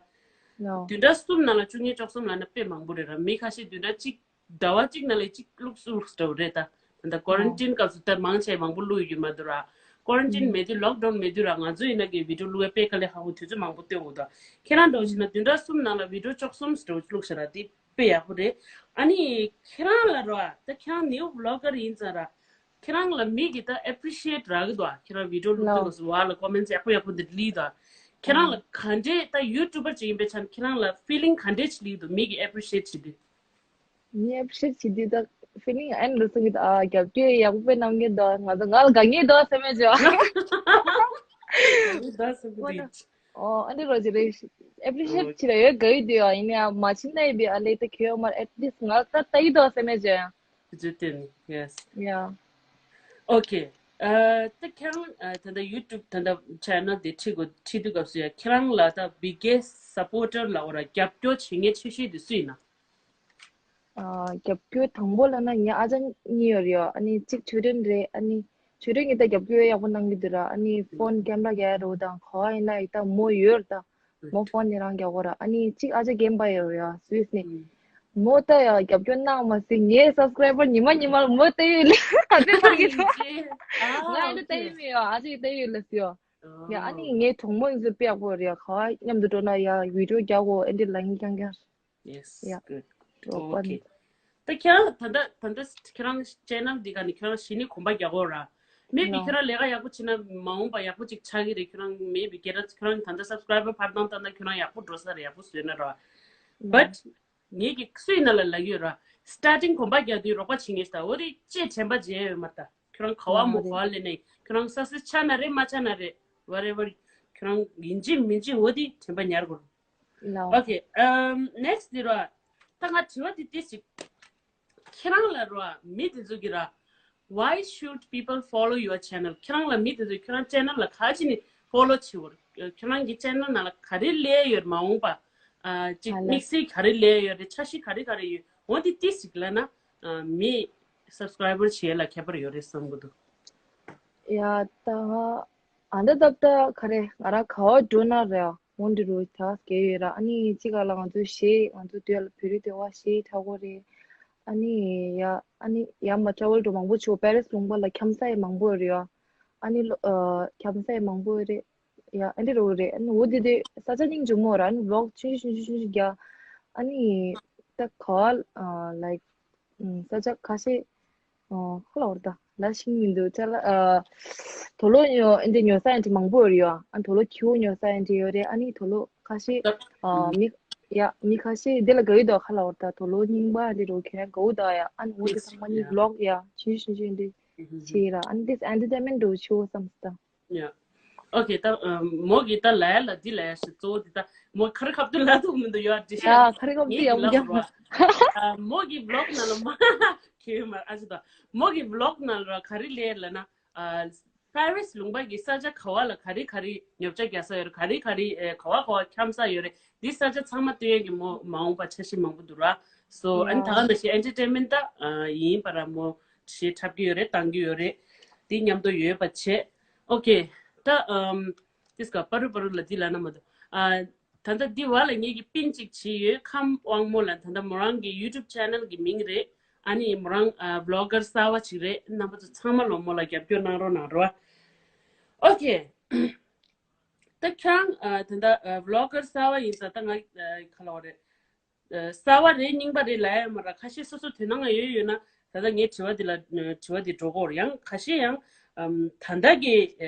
བདུན་ཕྲག་གསུམ་ནང་ལ་བཅུ་གཉིས་བཅུ་གསུམ་ལབ་ན་དཔེ་མང་པོ་རེད་ར། མི་ཁ་ཤས་བདུན་ཕྲག་གཅིག་ཟླ་བ་གཅིག་ནང་ལ་གཅིག་བླུགས་སུ་བླུགས་འདྲ་བོ་རེད་ད། ད་ལྟ་ཀོ་རན་ཊིན་སྐབས་སུ་ད་མང་ཆེ་མང་པོ་བླུགས་ཡོད་མ་འདུག་ར། ཀོ་རན་ཊིན་མེད་དུས་ལོག་ཌའུན་མེད་དུས་ར་ང་ཚོ་ཡིན་ན་གི་བི་ཌི་ཡོ་བླུགས་ཡ་དཔེ་དཀའ་ལས་ཁག་པོ་དུས་ཚོད་མང་པོ་སྟོན་དགོས་ད། ཁྱེད་རང་འདྲ་བོ་བྱས་ན་བདུན་ཕྲག་གསུམ་ནང་ལ་བི་ཌི་ཡོ་བཅུ་གསུམ་འདྲ་བོ་བླུགས་ཤག་ར། དེ་དཔེ་ཡག་པོ་རེད། ཨ་ནི་ཁྱེད་རང་ལ་ར་ད་ཁྱེད་རང་ནིའུ་བི་ལོག་གར་ཡིན་ཙང་ར། ཁྱེད་རང་ལ་མི་གིས་ད་ཨེ་པི་རི་ཤི་ཡེཊ་རག་གི་འདུག་ཨ། ཁྱེད་རང་བི་ཌི་ཡོ་བླུགས་དུས་སྐབས་སུ་བ་ལ་ཀོ་མེན་ཊི་ཡག་པོ་ཡག་པོ་འདི་ལི་འདུག་ཨ། ཁྱེད་རང་ལ་ག་འདྲས་ད་ཡུ་ཊུབ་པར་ཅིག་ཡིན་པའི་ཆ་ནས་ཁྱེད་རང་ལ་ཕི་ལིང་ག་འདྲས་ཅིག་ལི་འདུག་མི་གིས་ཨེ་པི་རི་ཤི་ཡེཊ་བྱེད་དུས། ངས་ཨེ་པི་རི་ཤི་ཡེཊ་བྱེད་དུས་ད་ཕི་ལིང་ཨེ་འདྲ་སོང་གི། ད་ཨ་རྒྱབ་སྐྱོར་ཡག་པོ་གནང་གི་འདུག་ང་ཚོ་ང་ལ་དགའ་ངེས་འདུག་བསམ་མེད་བྱོས། ད་སོང་གི་འདུག་ཨོ་ཨ་འདྲ་རོ་ཅི་རེད། ཨེ་པི་རི་ཤི་ཡེཊ་བྱེད་ལ་ཡོད་དགའ་ཡི་འདུག་ཡིན་ཡང་མ་བྱེད་ན་ཡི་བི་ཨ་ལེ་ད་ཁྱོད་མར་ཨེཊ་ལིསཊ་ང་ལ་ད་ལྟ་ཡི་འདུག་བསམ་མེད་བྱོས། ཇི་ཏེ་ནི་ཡེ་སི། ཡ། ཨོ་ཁེ། ཨ་ད་ཁྱེད་རང་ཨ་ད་ལྟ་ཡུ་ཊུབ་ད་ལྟ་ཆེ་ནལ་དེ་ཁྲིད་དགོས་ཁྲིད་དུས་སྐབས་སུ་ཡ་ཁྱེད་རང་ལ་ད་བི་གེ་སི་སབ་པོར་ཊར་ལ་འོ་ར་རྒྱབ་སྐྱོར་བྱེད་མཁན་ཆེ་ཤོས་དེ་སུ་ཡིན་ན། ཨ་རྒྱབ་སྐྱོར་དང་པོ་ལབ་ན་ངའི་ཨ་ཅག་གཉིས་ཡོད་རེད་ཡ། ཨ་ནི་གཅིག་ཆོས་སྒྲོན་རེད། ཨ་ནི་ཆོས་སྒྲོན་གྱིས་ད་རྒྱབ་སྐྱོར་ཡག་པོ་གནང་གི་འདུག་ར། ཨ་ནི་ཕོན་ཀེམ་ར་རྒྱག་ཡ་རོ་དང་ག་བ་ཡིན་ན་ཡི་ད་མོ་ཡོད་ར། ད་མོ་ཕོན་ནི་རང་རྒྱག་གོ་ར། ཨ་ནི་གཅིག་ཨ་ཅག་རྒན་པ་ཡོད་རེད་ཡ་སུད་སི་ནས། མོ་ད་ཡ་རྒྱབ་སྐྱོར་གནང་མ་ཟིན་ངའི་སབ་སི་ཀ་རའི་བར་ཉི་མ་ཉི་མ་ལ་མོ་ལྟ་ཡོད་ལེ་ག་ཚོད་མར་གི་འདུག་ང་ཨེ་འདྲ་ལྟ་ཡི་མེད་ཡ། ཨ་ཅག་གིས་ལྟ་ཡོད་ལ་སི་ཡ། ཡ་ཨ་ནི་ངའི་གྲོགས་མོ་ཡིན་ཚུལ་དཔེ་ཡག་པོ་རེད་ཡ། ག་བ་མཉམ་དུ་འགྲོ་ན་ཡ་བི་ཌི་ཡོ་རྒྱག་གོ་ཨེ་འདྲ་ལ་ཡིན་རྐྱང་རྐྱང་། Yes, yeah. Good. Okay. ད་ཁྱེད་རང་ད་ལྟ་ད་ལྟ་ཁྱེད་རང་ཆེ་ནལ་འདི་ག་ནས་ཁྱེད་རང་གཞི་ནས་གོམ་པ་རྒྱག་གོ་ར། མེ་བི་ཁྱེད་རང་ལས་ཀ་ཡག་པོ་བྱེད་ན་མ་འོངས་པ་ཡག་པོ་ཅིག་ཆགས་ཀྱི་རེད། ཁྱེད་རང་མེ་བི་ཁྱེད་རང་ཁྱེད་རང་ད་ལྟ་སབ་སི་ཀ་རའི་བར་འཕར་སྟངས་ལྟ་ན་ཁྱེད་རང་ཡག་པོ་འགྲོ་ས་རེད། ཡག་པོ་བཟོས་ན་ར། But ངེད་ཀྱི་སུའི་ནང་ལ་ལབ་ཡོད་ར། སི་ཊར་ཊིང་གོམ་པ་རྒྱག་དུས་རོགས་པ་བྱེད་ངེས་ཤ་འོ་དེ་ཅེས་དྲན་པ་བརྗེད་ཡོད་མ་ད། ཁྱོད་རང་ག་བ་མོ་ག་བ་ལེན་ནས་ཁྱོད་རང་ས་སི་ཆ་ན་རེད་མ་ཆ་ན་རེད། Whatever ཁྱོད་རང་ཡིན་གཅིག་མིན་གཅིག་འོ་དེ་དྲན་པ་ཉར་དགོས། Okay, um, next དེ་ར། ད་ང་དྲི་བ་དེ་ཏིས་ཅིག་ཁྱེད་རང་ལ་ར་མི་དེ་ཚོ་གི་ར། Why should people follow your channel? ཁྱེད་རང་ལ་མི་དེ་ཚོས་ཁྱེད་རང་ཆེ་ནལ་ལ་ག་ཅི་ནས་ཕོ་ལོ་བྱེད་བར། ཁྱེད་རང་གི་ཆེ་ནལ་ནང་ལ་ག་རེ་སླེབས་ཡོད་མ་འོངས་པ། ཨ་ཅིག་དམིགས་བསལ་ག་རེ་སླེབས་ཡོད་རེད། འཆར་གཞི་ག་རེ་ག་རེ་ཡོད་འོ་འདི་ཏིས་ཅིག་ལབ་ན། ཨ་མི་སབ་སི་ཀ་རའི་བར་བྱེད་ལ་ཁྱད་པར་ཡོད་རེད་བསམ་གི་འདུག་ཡ་ད་ཨ་འདི་ད་ལྟ་ག་རེ་ང་རང་ག་བ་འགྲོ་ན་རེད། འོ་འདི་རུ་ད་སྐད་ཡོད་ར། ཨ་ནི་གཅིག་ག་ལ་ང་ཚོ་གཞས་ང་ཚོ་དུས་ལ་བོད་རིགས་དེ་བ་གཞས་འཁྲབ་གོ་རེད། ཨ་ནི་ཡ་ཨ་ནི་ཡ་མ་ཊ་རེ་ཝལ་འགྲོ་མང་པོ་བྱུང་། པེ་རིས་ལུང་པ་ལ་འཁྱམ་ས་ཡི་མང་པོ་རེད་ཡ། ཨ་ནི་ལོ་ཨ་འཁྱམ་ས་ཡི་མང་པོ་རེད་ཡ། ཨ་འདི་རུ་རེད། ཨ་ནི་འོ་འདི་དེ་ས་ཆ་སྙིང་རྗེ་མོ་ར། ཨ་ནི་ཝི་ལོག་ཆུང་ཆུང་ཆུང་ཆུང་ཆུང་རྒྱག་ཨ་ནི་ད་ག་བ་ལ་ཨ་ལའིཀ་ས་ཆ་ཁ་ཤས། ཨོ་ཁོ་ལ་འོར་ད་ལ་ཤིང་མི་འདུག་ཅ་ལ། ཨ་དོ་ལོ་ཉོ་ཨེ་འདྲ་ཉོ་ས་ཨེ་འདྲ་མང་པོ་ཡོད་རེད་ཡ། ཨ་དོ་ལོ་ཁྱེའུ་ཉོ་ས་ཨེ་འདྲ་ཡོད་རེད། ཨ་ནི་དོ་ལོ་ཁ་ཤས་ཨ་མི་ཡ་མི་ཁ་ཤས་འདི་ལ་དགའ་ཡོད་དོ། ཁ་ལ་འོར་ད་དོ་ལོ་རྙིང་པ་ཨེ་འདྲ་འགྲོ་ཁྱེད་རང་དགའ་བོ་ད་ཡ། ཨ་ནི་འོ་འདི་ཚང་མ་ནི་ཝི་ལོག་ཡ་ཆུང་ཆུང་ཆུང་འདི་བྱེད་ར། ཨ་ནི་འདི་ཨེན་ཊར་ཊེན་མེན་ཊི་འགྲོ་ཆེའུ་བསམ་སྟངས། Yeah. Okay, ད་ཨ་མོ་གི་ད་ལ་ཡ་ལ་འདི་ལ་ཡ་ཞིག་གཙོ་བོ་འདི་ད་མོ་ཁ་རི་ཁ་ཐུག་ལ་ཐུག་མི་འདུག་ཡོད་འདི་ཤ། ཡ་ཁ་རི་ཁ་ཐུག་ཡ་མོ་རྒྱ་མ། ཨ་མོ་གི་ཝི་ལོག་ནང་ལ་མ་ཁྱོད་མ་ཨ་ཅི་ད་མོ་གི་ཝི་ལོག་ནང་ལ་ག་རེ་ལས་ལ་ན་ཨ་པེ་རིས་ལུང་པ་གི་ས་ཆ་ག་བ་ལ་ག་རེ་ག་རེ་ཉོ་ཆ་རྒྱག་ས་ཡོད་རེད། ག་རེ་ག་རེ་ཨེ་ག་བ་ག་བ་འཁྱམ་ས་ཡོད་རེད། འདི་ས་ཆ་ཚང་མ་སྟོན་ཡ་གི་མོ་མ་འོངས་པ་འཆར་གཞི་མང་པོ་འདུག་ར། སོ་ཨ་ནི་ད་ག་ནང་བཞིན་ཨེན་ཊར་ཊེན་མེན་ཊི་ད་ཨ་ཡིན་པ་ར་མོ། གཞས་འཁྲབ་ཀྱི་ཡོད་རེད། བཏང་གི་ཡོད་རེད། འདི་མཉམ་དུ་ཡོད་པ་བྱས། Okay, ད་ཨམ་ཏིས་ཀ་པ་རུ་པ་རུ་ལ་འདི་ལ་ན་མ་འདུག་ཨ་ད་ལྟ་འདི་བ་ལ་ངེད་ཀྱི་པིན་གཅིག་བྱས་ཡོད། ཁམས་དབང་མོ་ལ་ད་ལྟ་མོ་རང་གི་ཡུ་ཊུབ་ཆེ་ནལ་གི་མིང་རེད། ཨ་ནི་མོ་རང་ཨ་ཝི་ལོག་གར་གསར་བ་ཅིག་རེད། རྣམ་པ་ཚོ་ཚང་མ་ལོ་མོ་ལ་རྒྱབ་སྐྱོར་གནང་རོགས་གནང་རོགས། Okay, ད་ཁྱེད་རང་ཨ་ད་ལྟ་ཨ་ཝི་ལོག་གར་གསར་བ་ཡིན་ས་ད་ང་ཨ་ག་ལ་བ་རེད། གསར་བ་རེད་རྙིང་པ་རེད་ལབ་ཡ་མ་རེད། ཁ་ཤས་སོ་སོ་དོན་སྣང་ཡོད་ཡོད་ན་ད་ལྟ་ངའི་དྲི་བ་འདི་ལ་དྲི་བ་འདི་འགྲོ་གོ་རེད། ཡང་ཁ་ཤས་ཡང་ད་ལྟ་གི་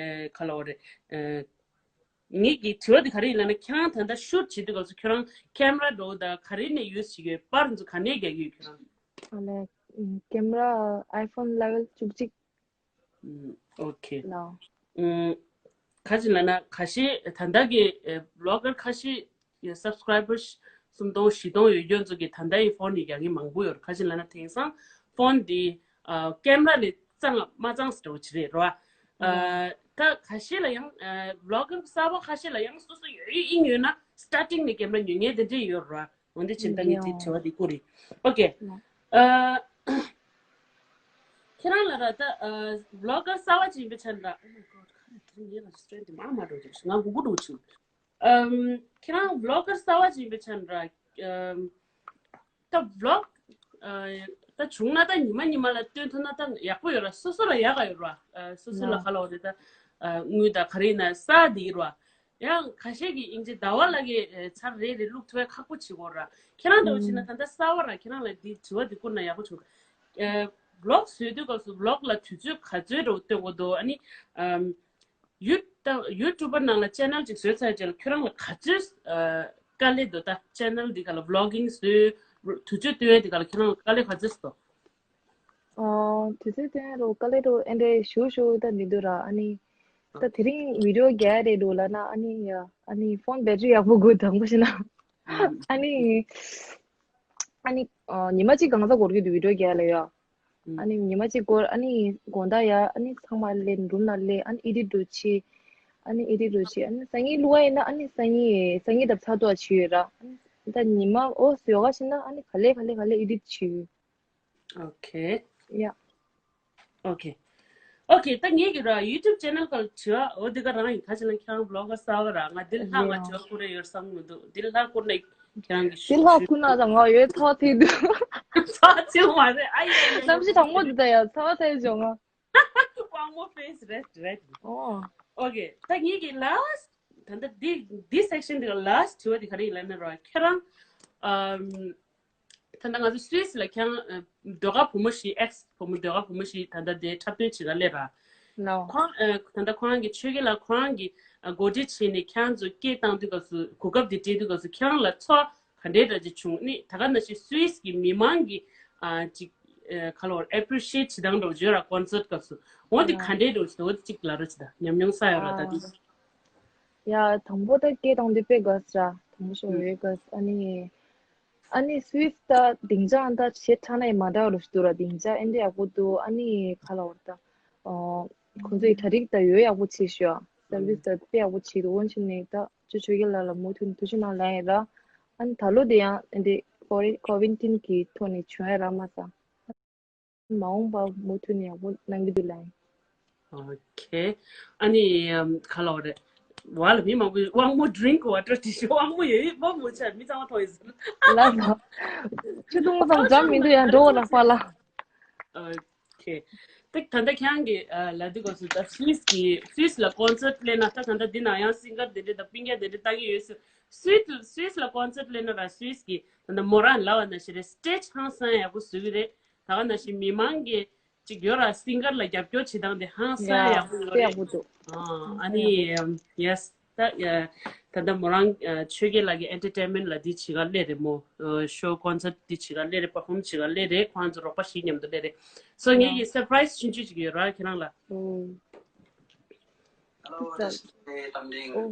ག་ལ་བ་རེད། ངེད་ཀྱི་དྲི་བ་འདི་ག་རེ་ཡིན་ལབ་ན་ཁྱེད་རང་ད་ལྟ་ཤུཊ་བྱེད་དུས་སྐབས་སུ་ཁྱོད་རང་ཁེམ་ར་འགྲོ་ད་ག་རེ་ནས་ཡུ་སི་བྱེད་ཀྱི་ཡོད། པར་ཚོ་ག་ནས་རྒྱག་གི་ཡོད་ཁྱོད་རང་། ཨ་ལས་ཁེམ་ར་ཨའི་ཕོན་ལེ་ཝལ་བཅུ་གཅིག་ཨུམ། ཨོ་ཁེ། ལའོ། ཨུམ། ཁ་ཅིག་ལབ་ན་ཁ་ཤས་ད་ལྟ་གི་ཨེ་ཝི་ལོག་གར་ཁ་ཤས་ཡ་སབ་སི་ཀ་རའི་བར་སུམ་སྟོང་བཞི་སྟོང་ཡོད་རྒྱུ་ཚོ་གི་ད་ལྟ་ཡི་ཕོན་ནས་རྒྱག་མཁན་མང་པོ་ཡོད་རེད། ཁ་ཅིག་ལབ་ན་དེང་སང་ཕོན་འདི་ཨ་ཀེམ་ར་ལས་གཙང་མ་གཙང་ཟེར་བ་ཅིག་རེད་རོ། ཨ་ད་ཁ་ཤས་ལ་ཡང་ཨ་ཝི་ལོག་གར་གསར་པ་ཁ་ཤས་ལ་ཡང་སོ་སོ་ཡོད་ཡོད་ཨིན་ཡོད་ན་སི་ཊར་ཊིང་ནས་ཀེམ་ར་ཉོ་མཁན་དེ་འདྲས་ཡོད་རོ། འོན་ཏེ་ཕྱིན་ད་ངས་དེ་དྲི་བ་དེ་བསྐུར་རེད། ཨོ་ཁེ། ཨ་ཁྱེད་རང་ལ་ར་ད་ཨ་ཝི་ལོག་གར་གསར་པ་ཅིག་ཡིན་པའི་ཆ་ནས་ར། Oh my God, ཁ་ལ་དེ་རིང་ངའི་ལ་སི་ཊེན་དེ་མར་མར་འགྲོ་གི་རེད། ང་གུག་གུག་འགྲོ་གི་བྱུང་། ཨམ་ཁྱེད་རང་ཝི་ལོག་གར་གསར་པ་ཅིག་ཡིན་པའི་ཆ་ནས་ར། ཨམ་ད་ཝི་ལོག་ཨ་ད་བྱུང་ན་ད་ཉི་མ་ཉི་མ་ལ་སྟོན་ཐུབ་ན་ད་ཡག་པོ་ཡོད་ར། སོ་སོ་ལ་ཡག་ག་ཡོད་ར། ཨ་སོ་སོ་ལ་ལ་ག་ལ་འོ་རེད་ད། ཨ་དངུལ་ད་ག་རེ་ཡིན་ན་ས་དེ་ཡིན་ར། ཡང་ཁ་ཤས་ཀྱིས་དབྱིན་ཇི་ཟླ་བ་ལ་གི་ཚར་རེ་རེ་བླུག་ཐུབ་ཡ་ཁག་པོ་བྱེད་དགོས་ར། ཁྱེད་རང་འདྲ་བོ་བྱས་ན་ད་ལྟ་གསར་བ་ར། ཁྱེད་རང་ལ་འདི་དྲི་བ་འདི་བསྐུར་ན་ཡག་པོ་བྱུང་། ཨེ་ཝི་ལོག་བཟོས་དུས་སྐབས་སུ་ཝི་ལོག་ལ་དུས་ཚོད་ག་ཚོད་འདྲ་བོ་སྟོན་དགོས་འདུག་ཨ་ནི་ཨམ་ཡུ་ད་ཡུ་ཊུབ་པ་ནང་ལ་ཆེ་ནལ་ཅིག་བཟོས་ཚར་རྗེས་ལ་ཁྱོད་རང་ལ་ག་ཚོད་ཨ་དཀའ་ལས་འདུག་ད་ཆེ་ནལ་འདི་ག་ལ་ཝི་ལོག་གིང་བཟོས། དུས་ཚོད་སྟོན་ཡས་དེ་ག་ལ་ཁྱེད་རང་དཀའ་ལས་ག་ཚོད་སོང་། ཨོ། དུས་ཚོད་སྟོན་ཡས་རུ་དཀའ་ལས་རུ་ཨེ་འདྲས་ཞུ་ཞུ་ད་མི་འདུག་ར། ཨ་ནི་ད་དེ་རིང་བི་ཌི་ཡོ་རྒྱག་ཡས་རེད་འདུག་ལབ་ན། ཨ་ནི་ཡ་ཨ་ནི་ཕོན་བེ་ཊི་རི་ཡག་པོ་དགོས། དྲང་པོ་བཤད་ན། ཨ་ནི་ཨ་ནི་ཨ་ཉི་མ་གཅིག་གང་ཚ་འགོར་གྱི་འདུག་བི་ཌི་ཡོ་རྒྱག་ཡས་ལ་ཡ། ཨ་ནི་ཉི་མ་གཅིག་འགོར། ཨ་ནི་དགོང་དག་ཡ་ཨ་ནི་ཚང་མ་ལེན་རུམ་ནང་ལེན། ཨ་ནི་ཨེ་ཌིཊ་འདྲ་བྱེད། ཨ་ནི་ཨེ་ཌིཊ་འདྲ་བྱེད། ཨ་ནི་སང་ཉིན་བླུག་ཡ་ཡིན་ན་ཨ་ནི་སང་ཉིན་སང་ཉིན་ད་ཚར་དུ་བྱེད་ཡོད་ར། ཨ་ནི་ད་ཉི་མ་ཨོ་ཡོ་ག་བྱེད་ན་ཨ་ནི་ག་ལེ་ག་ལེ་ག་ལེ་ཨེ་ཌིཊ་བྱེད་ཡོད། ཨོ་ཁེ། ཡ། ཨོ་ཁེ། ཨོ་ཁེ། ད་ངེད་ཀྱི་ར་ཡུ་ཊུབ་ཅེ་ནལ་ག་ལ་བྲིས་པ་འོ་འདི་ག་རང་ཡིན། ཁ་ཆེ་ལ་ཁྱེད་རང་བི་ལོག་ག་གསར་པ་ར། ང་འདི་ལ་ལྷག་ང་ལེ་ཡ། བྲིས་པ་ཁོ་རེ་ཡོད་བསམ་གི་མི་འདུག་འདི་ལ་ལྷག་ཁོ་ནས་ཁྱེད་རང་གི་འདི་ལྷག་ཁོ་ན་ད་ང་ཡོད་ཚ་ཐེ་འདུག་ཚ་ཚེ་མ་རེད། ཨ་ཡ་ཡ་ཡ། གནམ་གཤིས་གྲང་མོ་འདི་ད་ཡ་ཚ་བ་ཚ་ཡ་བྱུང་ང་། དབང་མོ་ཕེས་རེད་རེད། ཨོ། ཨོ་ཁེ། ད་ངེད་ཀྱི་ལ་སི་ཊི་ད་ལྟ་འདི་འདི་སེག་ཤན་འདི་ག་ལ་སི་ཊི་དྲི་བ་འདི་ག་རེ་ཡིན་ལབ་ན་ར། ཁྱེད་རང་ཨམ། ད་ལྟ་ང་ཚོ་སུད་སི་ལ་ཁྱེད་རང་ཨ་ཟློས་གར་བུ་མོ་ཞིག་ཨེག་སི་བུ་མོ་ཟློས་གར་བུ་མོ་ཞིག་ད་ལྟ་དེ་འཁྲབ་སྟོན་བྱེད་ག་སླེབས་ར། ལའོ། ཁོང་ཨ་ད་ལྟ་ཁོ་རང་གི་ཆོས་རྒྱལ་ལགས་ཁོ་རང་གི་ཨ་འགོ་ཁྲིད་བྱས་ནས་ཁྱེད་རང་ཚོ་སྐད་བཏང་དུས་སྐབས་སུ་གོ་སྐབས་དེ་སྤྲད་དུས་སྐབས་སུ་ཁྱེད་རང་ལ་ཚོར་བ་ག་འདྲའི་འདྲ་ཅིག་བྱུང་ནི། ད་ག་ནང་བཞིན་སུད་སི་གི་མི་མང་གི་ཨ་ཅིག་ཨ་ག་ལ་བར་ཨེ་པི་རི་ཤི་ཨེཊ་བྱེད་སྟངས་འདྲ་བོ་བརྗོད་ར། ཀོན་སར་ཊི་སྐབས་སུ་འོ་དེ་ག་འདྲའི་འདྲ་བོ་ཅིག་འདུག་འོ་དེ་ཅིག་ལབ་རོགས་བྱེད་ད། ཉམས་མྱོང་བསགས་ཡོད་ར་ད་དེ། ཡ། དང་པོ་ད་སྐད་བཏང་དུས་དཔེ་དགའ་ས་ར། དང་པོ་ཤོར་ཡོད་དགའ་ས། ཨ་ནི་ཨ་ནི་སུད་སི་ད་སྡིངས་ཆ་ཨ་ད་ཞེ་དྲག་ན་ཡང་མ་འདྲ་བ་རུ་ཞིག་འདུག་ར། སྡིངས་ཆ་ཨེ་འདྲ་ཡག་པོ་འདུག་ཨ་ནི་ག་ལ་བར་ད་ཨོ་ཁོང་ཚོ་ཡི་གྲ་སྒྲིག་ད་ཡོད་ཡག་པོ་བྱེད་ཤོག་སར་བི་སི་ད་དཔེ་ཡག་པོ་བྱེད་འདུག་འོན་ཆེ་ནས་ད་ཅོ་ཆོས་རྒྱལ་ལགས་ལ་མུ་མཐུད་ཐུགས་རྗེ་གནང་ལབ་ཡིན་ར། ཨ་ནི་ད་ལོ་དེ་ཡང་ཨེ་འདྲ་ཀོ་རི་ཀོ་ཝིན་ཊིན་གི་ཐོག་ནས་བྱུང་ཡ་རག་མ་སོང་། མ་འོངས་པ་མུ་མཐུད་ནས་ཡག་པོ་གནང་གི་འདུག་ལབ་ཡིན། ཨོ་ཁེ། ཨ་ནི་ཨམ་ག་ལ་བ་རེད། བ་ལ་མི་མང་པོས་དབང་མོ་ཌི་རིང་ཝ་ཊར་དྲིས་ཤོག་དབང་མོ་ཡོད་ཡོད་པ་མོ་ཆ་མི་ཚང་མ་མཐོང་ཡོད་ཟེར། ལ་ལ། ཆུ་འཐུང་ཙམ་འཇམ་མི་འདུག་ཡང་འགྲོ་བ་ལ་ཧྥ་ལ། ཨོ་ཁེ། ཏིག་ད་ལྟ་ཁྱེད་རང་གི་ཨ་ལབ་དུས་སྐབས་སུ་ད་སུད་སི་གི་སུད་སི་ལ་ཀོན་སར་ཊི་སླེབས་ན་ད་ད་ལྟ་འདི་ན་ཡང་སིང་གར་དེ་འདྲས་དང་སྤུན་ཀྱག་དེ་འདྲས་ལྟ་གི་ཡོད་ཟེར། སུད་སི་སུད་སི་ལ་ཀོན་སར་ཊི་སླེབས་ན་ར་སུད་སི་གི་ད་ལྟ་མོ་རང་ལབ་པ་ནང་བཞིན་རེད། སི་ཊེ་ཇི་ཧང་སང་ཡག་པོ་བཟོ་གི་རེད། ད་ག་ནང་བཞིན་མི་མང་གི་ཅིག་ཡོད་ར། སིང་གར་ལ་རྒྱབ་སྐྱོར་བྱེད་སྟངས་དེ་ཧང་སང་ཡག་པོ་ཡོད་རེད། ཡག་པོ་འདུག་ཨ་ནི་ཡེ་སི་ད་ཡ་ད་ལྟ་མོ་རང་ཨ་ཆོས་རྒྱལ་ལགས་ཀྱི་ཨེན་ཊར་ཊེན་མེན་ཊི་ལ་འདི་བྱེད་ག་སླེབས་རེད་མོ། ཨ་ཤོ་ཀོན་སར་ཊི་འདི་བྱེད་ག་སླེབས་རེད། པར་ཕོམ་བྱེད་ག་སླེབས་རེད། ཁོང་ཚོ་རོགས་པ་ཞིག་མཉམ་དུ་སླེབས་རེད། སོ་ངེད་ཀྱི་སར་པ་རའི་སི་ཆུང་ཆུང་ཅིག་ཡོད་ར་ཁྱེད་རང་ལ། ཨོ། Hello, this is Tam Ding. Oh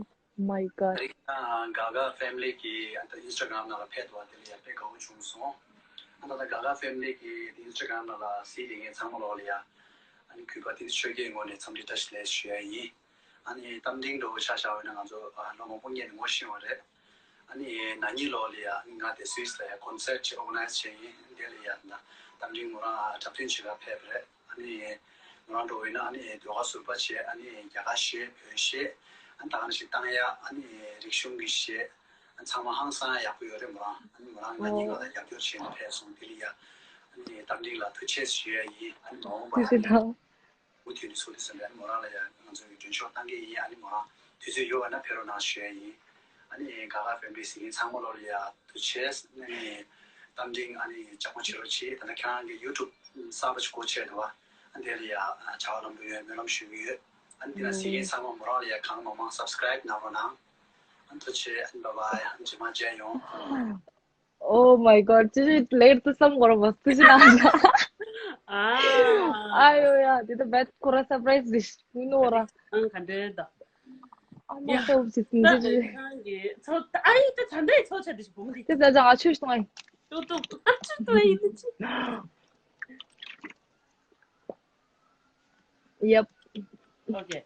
my god. ཨ་རིག་ན་ག་ག་ཕེ་མི་ལི་གི་ཨ་ད་ཨིན་སི་ཊ་གྷ་རམ་ནང་ལ་ཕེབས་འདུག་པ་དེ་ལ་ཡ་དཔེ་དགའ་བོ་བྱུང་སོང་། ཨ་ད་ད་ག་ག་ཕེ་མི་ལི་གི་ཨིན་སི་ཊ་གྷ་རམ་ནང་ལ་གཟིགས་ལས་མཁན་ཚང་མ་ལོག་ལ་ཡ་ཨ་ནི་གུས་པ་དེ་ཆོས་རྒྱལ་ངོས་ནས་འཚམས་འདྲི་བཀྲ་ཤིས་བདེ་ལེགས་ཞུ་ཡ་ཡིན། ཨ་ནི་གཏམ་དྲིན་འདྲ་བོ་ཆ་བཞག་པ་ཡིན་ན་ང་ཚོ་ཨ་ལོ་མང་པོ་སྔོན་ནས་ངོ་ཤེས་པ་རེད། ཨ་ནི་ན་ནིང་ལོ་ལ་ཡ་ང་དེ་སུད་སི་ལ་ཡ་ཀོན་སར་ཊི་ཅིག་ཨོར་ག་ནའི་ཛི་བྱས་ཡིན། དེ་ལ་ཡ་ད་གཏམ་དྲིན་ངོ་རང་འཁྲབ་སྟོན་བྱེད་ག་ཕེབས་པ་རེད། ཨ་ནི་ང་རང་འདྲ་བོ་ཡིན་ན་ཨ་ནི་ཟློས་གར་ཟུར་པ་བྱས། ཨ་ནི་རྒྱ་གར་གཞས་བོད་གཞས་ཨ་ནི་ད་ག་ནང་བཞིན་བཏང་ཡ་ཨ་ནི་རིག་གཞུང་གི་གཞས་ཨ་ནི་ཚང་མ་ཧང་སང་ཡག་པོ་ཡོད་རེད། མོ་རང་ཨ་ནི་མོ་རང་ན་ནིང་ང་ལ་རྒྱབ་སྐྱོར་བྱས་ནས་ཕེབས་སོང་། དེ་ལ་ཡ་ཨ་ནི་གཏམ་དྲིན་ལ་ཐུགས་རྗེ་ཆེ་ཞུ་ཡ་ཡིན། ཨ་ནི་མ་འོངས་པ་ཨ་ནི་མུ་མཐུད་ནས་ཚུགས་ཏེ་ཟེར་ནས་ཨ་ནི་མོ་རང་ལ་ཡ་ང་ཚོ་ཡི་མགྲོན་ཤོག་བཏང་གི་ཡིན། ཨ་ནི་མོ་རང་དུས་ཚོད་ཡོད་པ་ན་ཕེབས་རོགས་གནང་ཞུ་ཡ་ཡིན། ཨ་ནི་ག་ག་ཕེ་མི་ལི་གཟིགས་མཁན་ཚང་མ་ལོག་ལ་ཡ་ཐུགས་རྗེ་ཆེ། ཨ་ནི་གཏམ་དྲིན་ཨ་ནི་ལྗགས་མོ་བྱེད་རོགས་བྱེད། ད་ནི་ཁྱེད་རང་གི་ཡུ་ཊུབ་གསར་པ་ཞིག་སྒོ་ཕྱེ་འདུག་པ། ཨ་དེ་ལ་ཡ་བྱ་བ་ལམ་འགྲོ་ཡོད་སྨོན་ལམ་ཞུ་གི་ཡོད། ཨ་ནི་དེ་ན་གཟིགས་མཁན་ཚང་མ་མོ་རང་ལ་ཡ་གང་མང་མང་སབ་སི་ཀ་རའིབ་གནང་རོགས་གནང་། ཨ་ནི་ཐུགས་རྗེ་ཆེ། ཨ་ནི་བྷའི་བྷའི། ཨ་ནི་རྗེས་མ་མཇལ་ཡོང་། Oh my god, ཅི་ཞིག་ལེར་དུ་བསམ་དགོས་ར་བ་སུ་ཞིག་ན། ཨ་ཨ་ཡོ་ཡ། དེ་ད་བེད་ཁོ་ར་སར་པ་རའི་སི་རེད་མི་ནོ་ར། ཨང་ག་འདྲེ་ད། ཨ་མ་ཡ། སོ་བྱེད་སིན་ད་ཅི་ཅི། ཁྱེད་རང་གི་ཚོ་ཨ་ཡི་ད་ད་འདྲའི་ཚོ་ཆ་དེ་ཞིག་བུམ་དེ། དེ་ད་ཅང་ཨ་ཆོས་སྟོང་ཨ་ཡི། ཏོ་ཏོ་ཨ་ཆོས་སྟོང་ཨ་ཡི་ད་ཅི། Yep. Okay.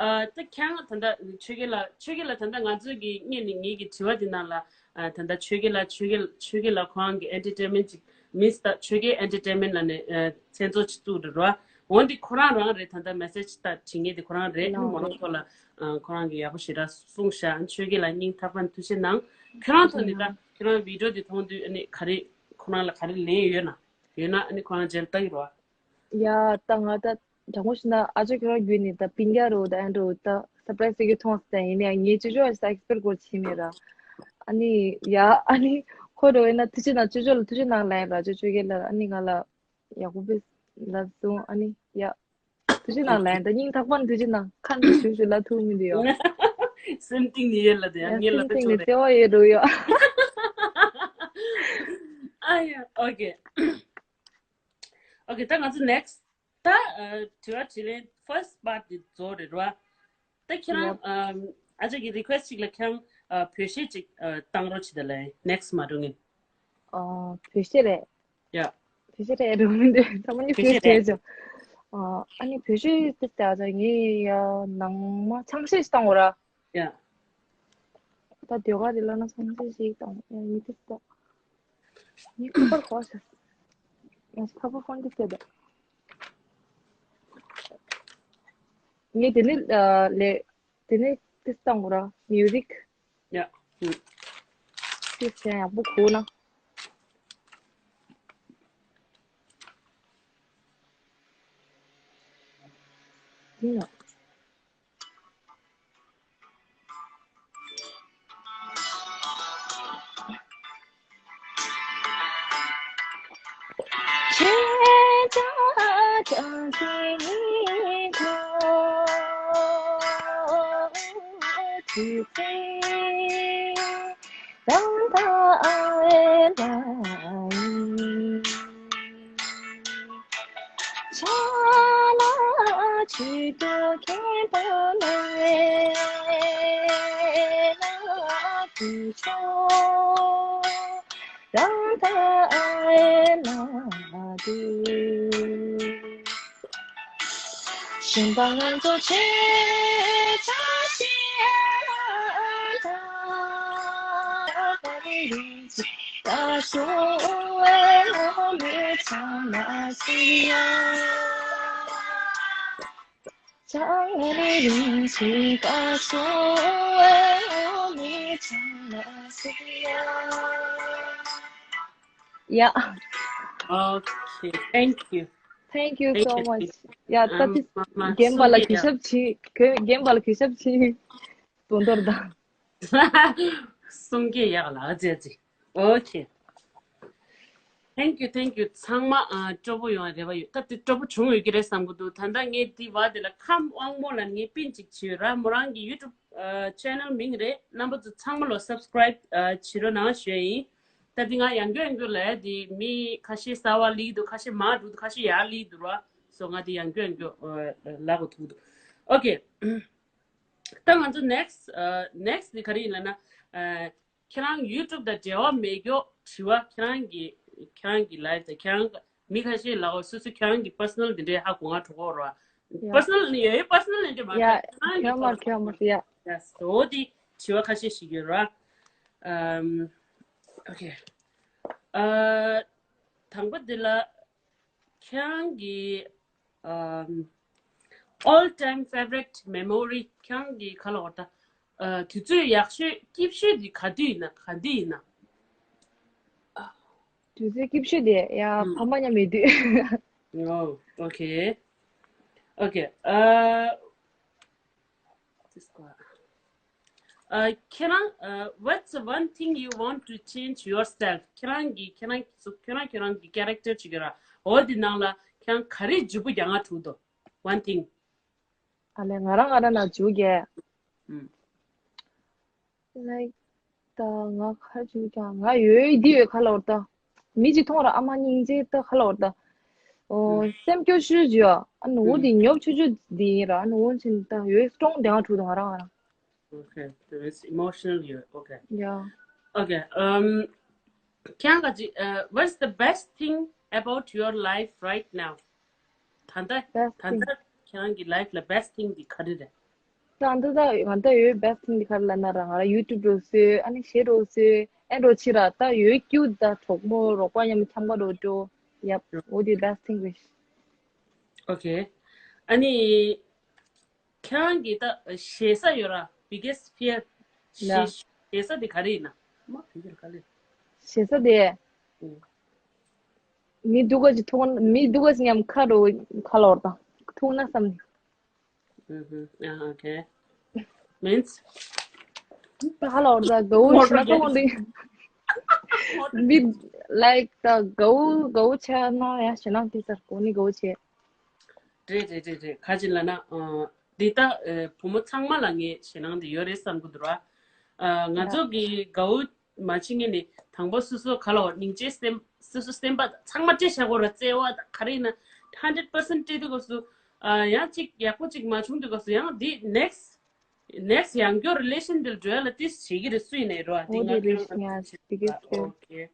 ཨ་ད་ཁྱེད་རང་ད་ལྟ་ཆོས་རྒྱལ་ལགས། ཆོས་རྒྱལ་ལགས་ད་ལྟ་ང་ཚོ་གི་སྔོན་ནས་ངེད་ཀྱི་དྲི་བ་འདི་ནང་ལ་ཨ་ད་ལྟ་ཆོས་རྒྱལ་ལགས། ཆོས་རྒྱལ་ཆོས་རྒྱལ་ལགས་ཁོ་རང་གི་ཨེན་ཊར་ཊེན་མེན་ཊི་ཅིག་མིས་ད་ཆོས་རྒྱལ་ཨེན་ཊར་ཊེན་མེན་ཊི་ལབ་ནས་ཨ་མཚན་ཚོགས་ཅིག་བཙུགས་འདུག་ར། འོན་ཏེ་ཁོ་རང་རང་རེད། ད་ལྟ་མེ་སེ་ཇི་ད་བྲིས་མཁན་དེ་ཁོ་རང་རེད། ཨ་ནི་མོ་རང་ཐོག་ལ་ཨ་ཁོ་རང་གི་ཡག་པོ་ཞེ་དྲག་གསུངས་ཤག་ཆོས་རྒྱལ་ལགས་སྙིང་ཐག་པ་ནས་ཐུགས་རྗེ་གནང་། ཁྱེད་རང་ཐོག་ནས་ད་ཁྱེད་རང་བི་ཌི་ཡོ་འདི་མཐོང་དུས་ཨ་ནི་ག་རེ་ཁོ་རང་ལ་ག་རེ་ལན་ཡོད་ན། ཡོད་ན་ཨ་ནི་ཁོ་རང་མཇལ་ལྟ་གི་རོགས། ཡ་ད་ང་ད་དྲང་པོ་བཤད་ན་ཨ་ཅོ་ཁྱོད་རང་བརྒྱུད་ནས་ད་སྤུན་ཀྱག་རུ་ད་ཨེ་འདྲ་ད་སར་པ་རའི་སི་ཡོད་མཐོང་སྟེ། ཡིན་ནའང་ངས་ཅོ་ཅོ་ཨ་ཅི་ད་ཨེག་སི་པེག་དགོས་བྱས་མེད་ར། ཨ་ནི་ཡ་ཨ་ནི་ཁོ་རུ་ཡིན་ན་ཐུགས་རྗེ་གནང་། ཅོ་ཅོ་ལ་ཐུགས་རྗེ་གནང་ལན་ར། ཅོ་ཅོ་གེ་ལ་ཨ་ནི་ང་ལ་ཡག་པོ་བེ་ལབ་སོང་། ཨ་ནི་ཡ་ཐུགས་རྗེ་གནང་ལན་ད་སྙིང་ཐག་པ་ནས་ཐུགས་རྗེ་གནང་། ཁ་ནས་ཞུ་ཞུ་ལ་ཐུག་མི་འདུག་ཡོ། སེམས་གཏིང་ནས་ཡོད་ལ་དེ་ཡང་ངེད་ལ་ད་ཅོ་རེད། སེམས་གཏིང་ནས་བརྩེ་བ་ཡོད་རུ་ཡོ། ཨ་ཡ། ཨོ་ཀེ། ཨོ་ཀེ། ད་ང་ཚོ་next ད་ཨ་དྲི་བ་དྲིས་ལན་first part འདི་རྫོགས་རེད་ར། ད་ཁྱེད་རང་ཡ། ཨམ་ཨ་ཅག་གི་request ཅིག་ལ་ཁྱེད་རང་ཨ་བོད་གཞས་ཅིག་ཨ་བཏང་རོགས་བྱེད་ད་ལེ། next མ་འགྲོ་ངེས། ཨ་བོད་གཞས་རེད། ཡ། བོད་གཞས་རེད་རུང་མི་འདུག་ཚང་མ་ནི་བོད་བོད་གཞས་གཞས་རེད། ཅོ། ཨ་ཨ་ནི་བོད་གཞས་དེ་ལྟ་ད་ངས་ཡ་ནང་མ་ཆང་གཞས་ཤིག་བཏང་བ་ར། ཡ། ད་ཟློས་གར་དེ་ལ་ན་ཆང་གཞས་ཤིག་བཏང་ཡ་ཡིན་དེ་ལྟ། ངས་ཁ་པར་གོ་ཤ། ངས་ཁ་པར་ཧོན་དེ་ལྟ་ད། ངས་དེ་ནི་ཨ་ལས་དེ་ནི་དེ་བཏང་བ་ར་music ཡ། ཧུམ། དེ་བྱས་ཡག་པོ་གོ་ན། དེ་ཡ། Yeah. Okay, thank you. Thank you so much. Yeah, ད་དེ་རྒན་པ་ལ་གུས་ཞབས་བྱེད། རྒན་པ་ལ་གུས་ཞབས་བྱེད། དོན་དོར་དང་། གསུང་སྐད་ཡག་ལ་ཨ་ཙི་ཨ་ཙི། Okay. Thank you, thank you. ཚང་མ་ཨ་སྤྲོ་པོ་ཡོང་བའི་རེ་བ་ཡོད། ད་དེ་སྤྲོ་པོ་བྱུང་ཡོད་ཀྱི་རེད་བསམ་གྱི་འདུག་ད་ལྟ་ངས་དེ་བ་དེ་ལ་ཁམས་དབང་མོ་ལ་ངས་པིན་ཅིག་བྱས་ཡོད་ར། མོ་རང་གི་YouTube ཨ་channel མིང་རེད། རྣམ་པ་ཚོ་ཚང་མ་ལོ་subscribe ཨ་བྱེད་རོགས་གནང་ཞུ་ཡ་ཡིན། ད་དེ་ང་ཡང་བསྐྱར་ཡང་བསྐྱར་ལབ་ཡ་དེ་མི་ཁ་ཤས་གསར་པ་སླེབས་ཀྱི་འདུག་ཁ་ཤས་མར་འགྲོ་འདུག་ཁ་ཤས་ཡར་སླེབས་འདུག་ར། སོ་ང་དེ་ཡང་བསྐྱར་ཡང་བསྐྱར་ཨ་ལབ་དགོས་ཐུག་འདུག Okay. ད་ང་ཚོ་next ཨ་next ནི་ག་རེ་ཡིན་ལབ་ན། ཨ་ཁྱེད་རང་YouTube དང་འབྲེལ་བ་མེད་མཁན་དྲི་བ། ཁྱེད་རང་གི་ཁྱེད་རང་གི་life དང་ཁྱེད་རང་གི་མི་ཁ་ཤས་ལབ་ཡ་སོ་སོ་ཁྱེད་རང་གི་personal དེ་འདྲའི་ཧ་གོ་ང་གྲོགས་པོ་ར། Yeah. Personal ནི་ཡོད་ཡོད། personal ནི་འདྲ་མ་Yeah. ཁྱེད་རང་གི་ཁྱོད་མ་ཁྱོད་མ་Yeah. Yeah. So དེ་དྲི་བ་ཁ་ཤས་ཤིག་ཡོད་ར། ཨམ་Okay. ཨ་དང་པོ་དེ་ལ་ཁྱེད་རང་གི་ཨམ་all time favorite memory ཁྱེད་རང་གི་ག་ལབ་དགོས་རེད་ད། ཨ་དུས་ཚོད་ཡག་ཤོས་སྐྱིད་ཤོས་དེ་ག་དུས་ཡིན་ན། ག་དུས་ཡིན་ན། དུས་ཚོད་སྐྱིད་ཤོས་དེ་ཡ་ཨམ་ཕ་མ་མཉམ་ཡོད་དུས། Oh, okay. Okay. ཨ་this one. ཨ་ཁྱེད་རང་ཨ་what's the one thing you want to change yourself? ཁྱེད་རང་གི་ཁྱེད་རང་གི་ཁྱེད་རང་ཁྱེད་རང་གི་character ཅིག་ཡོད་ར། འོ་དེ་ནང་ལ་ཁྱེད་རང་ག་རེ་འཇུག་པོ་རྒྱག་ང་ཐུག་འདུག One thing. ཨ་ལས་ང་རང་ང་རང་ལ་འཇུག་གས། ཨུམ། Like ད་ང་ག་རེ་འཇུག་ཀྱང་ང་ཡོད་འདི་ཡོད་ག་ལབ་དགོས་རེད་ད། མི་གཅིག་མཐོང་ར་ཨ་མ་སྙིང་རྗེ་ད་ག་ལབ་དགོས་རེད་ད། ཨོ་ཨུམ། སེམས་སྐྱོ་ཤོས་ཅིག་ཡོད། ཨ་ནུ་བོ་ཨུམ། དེ་ཉོབ་ཆུ་ཆུ་དེ་ཡིན་ར། ཨ་ནུ་བོ་ཆེན་ད་ཡོད་strong དེ་ང་ཐུག་འདུག་ང་རང་ང་རང་། Okay, there is emotional here. Okay. Yeah. Okay. Um, ཁྱེད་རང་ག་ཅི་uh, what's the best thing about your life right now? ད་ལྟ་Best ད་thing. ལྟ་ཁྱེད་རང་གི་life ལ་best thing དེ་ག་རེ་རེད། ད་ད་ད་ང་ད་ཡོད་best thing དེ་ག་རེ་ལབ་ན་ར། ང་ར་YouTube འགྲོ་སྲོལ། ཨ་ནི་གཞས་འགྲོ་སྲོལ། ཨེ་འགྲོ་ཕྱི་ར་ད་ཡོད་ཀྱུ་ད་གྲོགས་མོ་རོགས་པ་མཉམ་འཆམ་ག་འགྲོ་འགྲོ། Yep. འོ་དེ་best thing རེད། Okay. ཨ་ནི་ཁྱེད་རང་གི་ད་ཞེ་ས་ཡོད་ར། Biggest fear. ཞེ་ཡ། ཞེ་ས་དེ་ག་རེ་ཡིན་ན། མ་བོད་སྐད་ལ་ག་རེ། ཞེ་ས་དེ། ཨུ། མི་སྡུག་ག་ཅིག་ཐུག་ན། མི་སྡུག་ག་ཅིག་མཉམ་ཁ་རུ་ཁ་ལོར་དང་ཐུག་ན་བསམ་ནས། ཨུ་ཧུ། ཨ། Okay. Means? ད་ཧ་ལོར་ད་དགའ་བོ་ཞེ་ན་ཀོ་འདི། མི་like ད་དགའ་བོ་དགའ་བོ་ཆེ་ན་ཡ་ཞེ་ན་དེ་ཚར་གོ་ནི་དགའ་བོ་ཆེ། རེད་རེད་རེད་རེད། ག་ཅི་ལབ་ན། ཨ། འདི་ད་ཨ་བུ་མོ་ཚང་མ་ལ་ངས་ཞེད་སྣང་འདི་ཡོད་རེད་བསམ་གི་འདུག་ར། ཨ། ང་ཡ། ཚོ་གི་དགའ་བོ་ མ་བྱེད་ངེས་ནས་དང་པོ་སོ་སོ་ག་ལ་བ་སྙིང་རྗེ་སེམས་སོ་སོ་སེམས་པ་ཚང་མ་སྤྲད་བཞག་གོ་ར། བརྩེ་བ་དང་ག་རེ་ཡིན་ན་hundred percent སྤྲད་དུས་སྐབས་སུ་ཡང་གཅིག་ཡག་པོ་གཅིག་མ་བྱུང་དུས་སྐབས་སུ་ཡང་འདི་next next ཡང་སྐྱོ་relation འདིར་འགྲོ་ཡ་ལ་ཏིས་བྱེད་ཀྱི་རེད་སུ་ཡིན་ནའི་རོ། འདི་ང་ཁྱོད་རང་ལ་ཏིས་བྱེད་ཀྱི་རེད། Okay.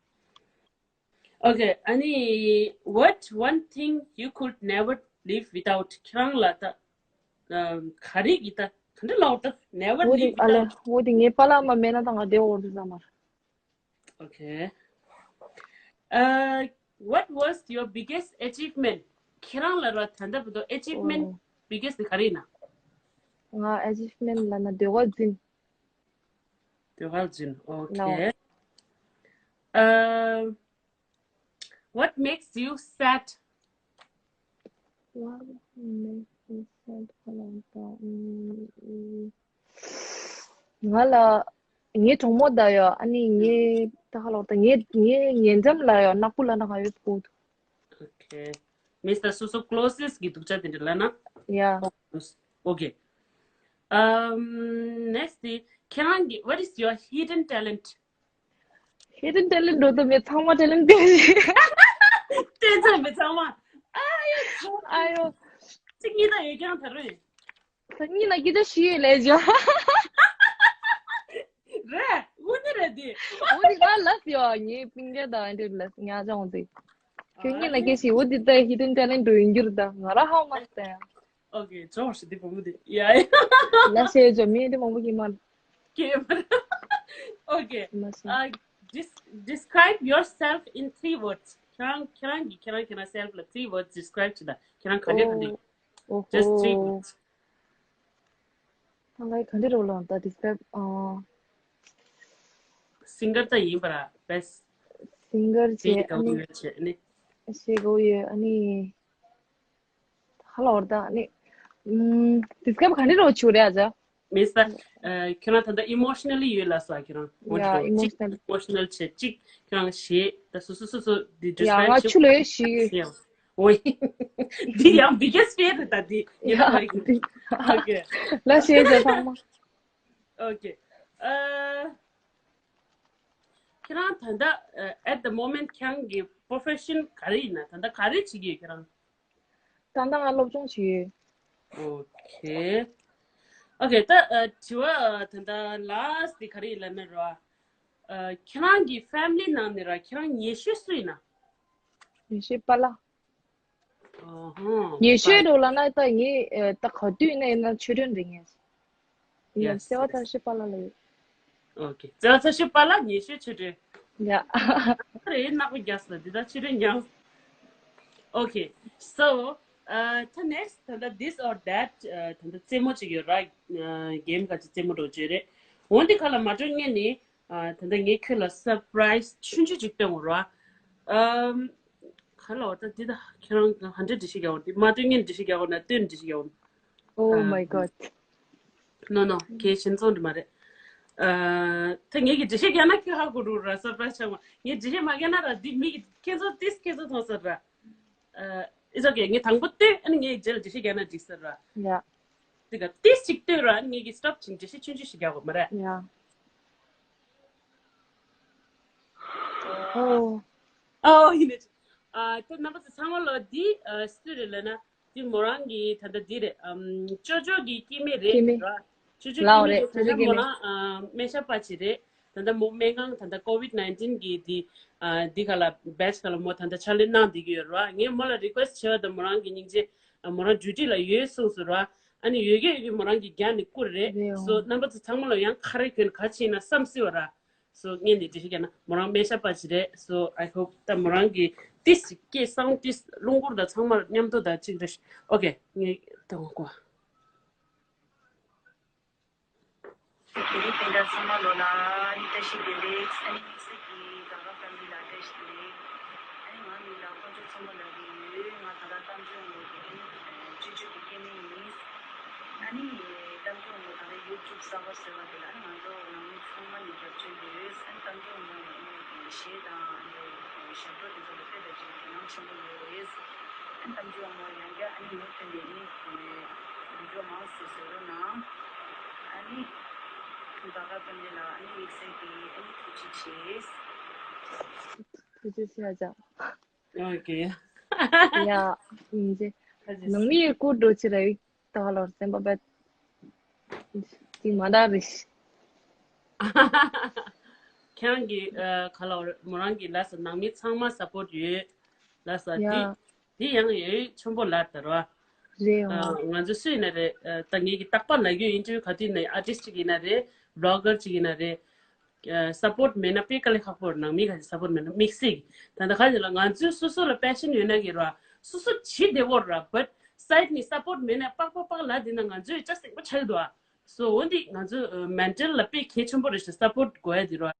Okay, ཨ་ནི་what one thing you could never live without? ཁྱེད་རང་ལ་ད་ག་རེ་གི་ད་ག་འདྲ་ལབ་ད་never live without. འོ་དེ་ངའི་པཱ་ལགས་མ་མེད་ན་ད་ང་བསྡད་འོང་དུས་ཙམ་མར། Okay. Uh, what was your biggest achievement? ཁྱེད་རང་ལ་ར་ད་ལྟ་བར་དུ་achievement biggest དེ་ག་རེ་ཡིན་ན། ང་achievement ལབ་ན་ཟློས་གར་འཛིན། ཟློས་གར་འཛིན། Okay. Uh, what makes you sad? What makes me sad? ང་ལ་ངའི་གྲོགས་མོ་དང་ཡོད། ཨ་ནི་ངའི་ད་ག་ལོར་ད་ངའི་ངའི་ཉེ་འགྲམ་ལ་ཡོད་ནག་པོ་ལ་ན་ག་ཡོད་པོ། Okay. མིས་ད་སོ་སོ་closest གི་སྡུག་ཅག་དེ་འདྲ་ལ་ན། Yeah. Okay. Um, next thing, ཁྱེད་རང་གི what is your hidden talent? Hidden talent འགྲོ་དུ་མེད་ཚང་མ་talent དེ། བསྟན་ཚར་མེད་ཚང་མ། ཨ་ཡོ། ཨ་ཡོ། གཅིག་གཉིས་དང་ཡོད་ཀྱང་ད་རུང་། ད་གཉིས་ན་སྐད་ཆ་ཞིག་ཡོད་ལས་བྱ། རེད། འུ་ནི་རེད་དེ། འུ་དེ་ག་ལབ་ཡོད་ངའི་སྤུན་ཀྱག་དང་ཨ་འདྲེ་ལབ་ཉག་ཅང་འོང་ཟིག་ཁྱོད་གཉིས་ན་སྐད་ཞིག་འུ་དེ་ད་hidden talent འགྲོ་ཡིན་རྒྱུ་རེད་ད་ང་ར་ཧ་མ་ལྟ་ཡ། Okay, ཅོ་ཞིག་དེ་བུ་མོ་དེ། Yeah, yeah. ལ་ཤེས་ཅོ་མི་དེ་མང་པོ་གི་མ། Okay. མ་ཤེས། Uh, des- describe yourself in three words. ཁྱེད་རང་ཁྱེད་རང་གི་ཁྱེད་རང་ཁྱེད་རང་self ལ་three words describe བྱེད་ད། ཁྱེད་རང་ག་འདྲས་ག་འདྲས། Just three words. ད་ང་ག་འདྲས་རོ་ལོང་ད་describe. Singer ད་ཡིན་པ་ར་best. Singer བྱེད་ཨ་ནི། བྱེད་ནི། ཤེས་གོ་ཡོད་ཨ་ནི། ཧ་ལོར་ད་ནི། ཨུམ། དེ་སྐབས་ག་འདྲ་རོ་ཆུ་རེད་ཨ་ཅག་མིས་ད། ཁྱོད་རང་ད་ལྟ་emotionally ཡོད་ལ་སོ་ཁྱོད་རང་ངོ་Yeah, འདྲ་གཅིག emotional. Emotional བྱེད་གཅིག་ཁྱོད་རང་ཞེད་ད་སོ་སོ་སོ་སོ་འདི Yeah, ང་describe ཆུ་ལོས་ཞིག་བྱེད་ཡ། འོ་ཡ། འདི་ཡང་biggest fear རེད་ད་འདི་ཡིན་ན་Yeah, མ་ཡིན། འདི Okay. ལ་ཞེད་ཅེས་ཚང་མ། Okay. ཨ། ཁྱེད་རང་ད་ལྟ་at the moment ཁྱེད་རང་གི་profession ག་རེ་ཡིན་ན་ད་ལྟ་ག་རེ་བྱེད་ཀྱི་ཡོད་ཁྱེད་རང་། ད་ལྟ་ང་སློབ་སྦྱོང་བྱེད་ཡོད། Okay. Okay, ད་དྲི་བ་ད་ལྟ་last དེ་ག་རེ་ཡིན་ལབ་ན་ར། ཁྱེད་རང་གི་family ནང་ནས་ར་ཁྱེད་རང་ཉེ་ཤོས་སུ་ཡིན་ན། ཉེ་ཤོས་པཱ་ལགས། ཉེ་ཤོས་རོ་ལ་ན་ད་ངས་ད་ག་དུས་ན་ཡིན་ན་ཆོས་སྒྲོན་རེད་ངས། ཡ་བརྩེ་བ་ཚ་ཤོས་པཱ་ལགས་ལ་ཡོད། Okay. བརྩེ་བ་ཚ་ཤོས་པཱ་ལགས་ཉེ་ཤོས་ཆོས་སྒྲོན། ཡ། རེད་ནག་པོ་རྒྱག་སོང་འདི་ད་ཆོས་སྒྲོན་རྒྱག་སོང་། Okay. So, uh, the next ད་ལྟ་this or that ད་ལྟ་རྩེད་མོ་ཅིག་ཡོད་ར། game ག་ཅིག་རྩེད་མོ་འགྲོ་བརྗོད་རེད། འོན་ཏེ་ག་ལ་མ་འགྲོ་ངས་ནི། ད་ལྟ་ངས་ཁྱོད་ལ་surprise ཆུང་ཆུང་ཅིག་སྟོན་དགོས་ར། ཨམ། ག་ལ་བ་ད་འདི་ད་ཁྱེད་རང་ཧ་འདྲེ་འདྲི་ཤེས་རྒྱག་འོང་འདི་མ་སྟོན་ངས་འདྲི་ཤེས་རྒྱག་འོང་ན་སྟོན་འདྲི་ཤེས་རྒྱག་འོང་། Oh my god. No, no, ཁྱེད་ཞིན་ཚོང་འདྲི་མ་རེད། ད་ངས་ཀྱི་འདྲི་ཤེས་རྒྱག་ན་ཁྱོད་ཧ་གོ་རུ་ར་surprise ཆགས་མ་ངས་འདྲི་ཤེས་མ་རྒྱག་ན་ར་འདི་མི་གི་ཁྱེད་ཚོ་ཏིས་ཁྱེད་ཚོ་མཐོང་ས་ར། It's okay. ངས་དང་པོ་སྟོན་ཨ་ནི་ངས་རྗེས་ལ་འདྲི་ཤེས་རྒྱག་ན་འགྲིག་ས་ར། Yeah. དེ་ག་ཏིས་ཅིག་སྟོན་ར་ཨ་ནི་ངས་ཀྱི་stop ཅིང་འདྲི་ཤེས་ཆུང་ཆུང་ཞིག་རྒྱག་དགོས་མ་རེད། Yeah. Oh. Oh, ཡིན་ནས། ཨ་ད་རྣམ་པ་ཚོ་ཚང་མ་ལོ་འདི་སུ་རེད་ལབ་ན་འདི་མོ་རང་གི་ད་ལྟ་འདི་རེད། ཨམ། ཅོ་ཅོ་གི་སྐྱེ་དམན་རེད། སྐྱེ་དམན། ར། ཅོ་ཅོ་སྐྱེ་དམན་རེད། ད་ལྟ་མོ་རང་ཨ་སྨན་ཞབས་པ་ཅིག་རེད། ད་ལྟ་མོ་སྨན་ཁང་ད་ལྟ་COVID nineteen གི་འདི་ཨ་འདི་ག་ལ་batch ག་ལ་མོ་ད་ལྟ་ཕྱག་ལས་གནང་བསྡད་ཀྱི་ཡོད་ར། ངས་མོ་ལ་request བྱས་པ་དང་མོ་རང་གི་སྙིང་རྗེ་མོ་རང་duty ལ་ཡོད་གསུངས་སོང་ར། ཨ་ནི་ཡོད་ཀྱི་ཡོད་ཀྱི་མོ་རང་གི་རྒྱ་ནས་བསྐུར་རེད། རེད། So རྣམ་པ་ཚོ་ཚང་མ་ལ་ཡང་ཁ་རས་གྱོན་ག་ཕྱིན་ན་བསམ་སྲིད་པ་ར། So ངས་ནི་འདྲི་ཤེས་ཀྱང་ན་མོ་རང་སྨན་ཞབས་པ་ཅིག་རེད། So I hope ད་མོ་རང་གི་ཏིས་ཅིག་སྐད་གསང་ཏིས་རླུང་འཁོར་དང་ཚང་མར་མཉམ་དུ་དང་གཅིག་རེད། Okay. ངས་ད་ངོ་གོ། དེ་རིང་དེ་འདྲ་ཚང་མ་ལོ་ལ་ཨ་ནི་བཀྲ་ཤིས་བདེ་ལེགས། ཨ་ནི་དམིགས་བསལ་གྱིས་དགའ་དགའ་ཕ་མི་ལ་བཀྲ་ཤིས་བདེ་ལེགས། ཨ་ནི་ང་མི་ལ་དཀོན་མཆོག་ཚང་མ་ལ་རེ་ཡོད། ང་ད་ལྟ་གཏམ་བརྗོད་ངོ་གི་ཨ་ནི་ཅོ་ཅོ་གི་སྐྱེ་དམན་ཡིན། ཨ་ནི་གཏམ་རྒྱུད་ངོ་ད་ལྟ་ཡུ་ཊུབ་གསར་པ་ཟེར་བ་དེ་ལ་ང་ཚོ་ནང་མི་ཚང་མ་ནས་རྒྱབ་སྐྱོར་ཡོད། ཨ་ནི་གཏམ་རྒྱུད་ངོ་ནས་ཨ་ནི་གཞས་དང་ཨ་ནི་ཞབས་བྲོ་དེ་ཚོ་ལ་དཔེ་དང་བཅས་དོ་སྣང་ཆེན་པོ་ཡོད། ཨ་ནི་གཏམ་རྒྱུད་ངོ་ཡང་བསྐྱར་ཨ་ནི་མུ་མཐུད་ནས་ཨ་ནི་ཡུ་ཊུབ་མང་ཙམ་བཟོ་རོགས་གནང་། ཨ་ནི། བ་ག་བར་ནས་ལ་ཨ་ནི་དམིགས་བསལ་གྱི་ཨ་ནི་ཐུགས་རྗེ་ཆེ། ཐུགས་རྗེ་ཆེ་ཨ་ཅག Okay. ཡ། ཡིན་ཅེ། ནང་མི་ཡི་སྐུ་འགྲོ་ཕྱིར་ར་ཡིག་ད་ལོར་སེམས་པ་བེད། ཅིག་མ་འདའ་རེ་ཤི། ཁྱེད་རང་གི་ཨ་ག་ལ་མོ་རང་གི་ལ་ས་ནང་མི་ཚང་མ་support་ཡོད་ལ་ས་དེ་ཡ། དེ་ཡང་ཡོད་ཆེན་པོ་ལ་ད་ར། རེད་ཨ། འོ། ང་ཚོ་སུ་ཡིན་ན་རེད། ཨ། ད་ངེད་ཀྱི་རྟག་པར་ལབ་རྒྱུ་ཡིན་དུས་ག་དུས་ནས་artist་ཅིག་ཡིན་ན་རེད། Blogger་ཅིག་ཡིན་ན་རེད། ཨ། support་མེད་ན་དཔེ་དཀའ་ལས་ཁག་པོ་རེད། ནང་མི་ག་ཚོད་support་མེད་ན་དམིགས་བསལ་གྱི་ད་ལྟ་ག་ཚོད་ལ་ང་ཚོའི་སོ་སོ་ལ་passion་ཡོད་ན་གི་ར་སོ་སོ་བྱེད་བདེ་བོ་ར་but side་ནས་support་མེད་ན་པག་པག་པག་ལབ་བསྡད་ན་ང་ཚོས་ཅག་སེང་པོ་ཆགས་འདུག་ཨ། so འོ་འདི་ང་ཚོ་mental་ལ་དཔེ་གལ་ཆེན་པོ་རེད་ཤག support་དགོས་ཡ་འདི་ར།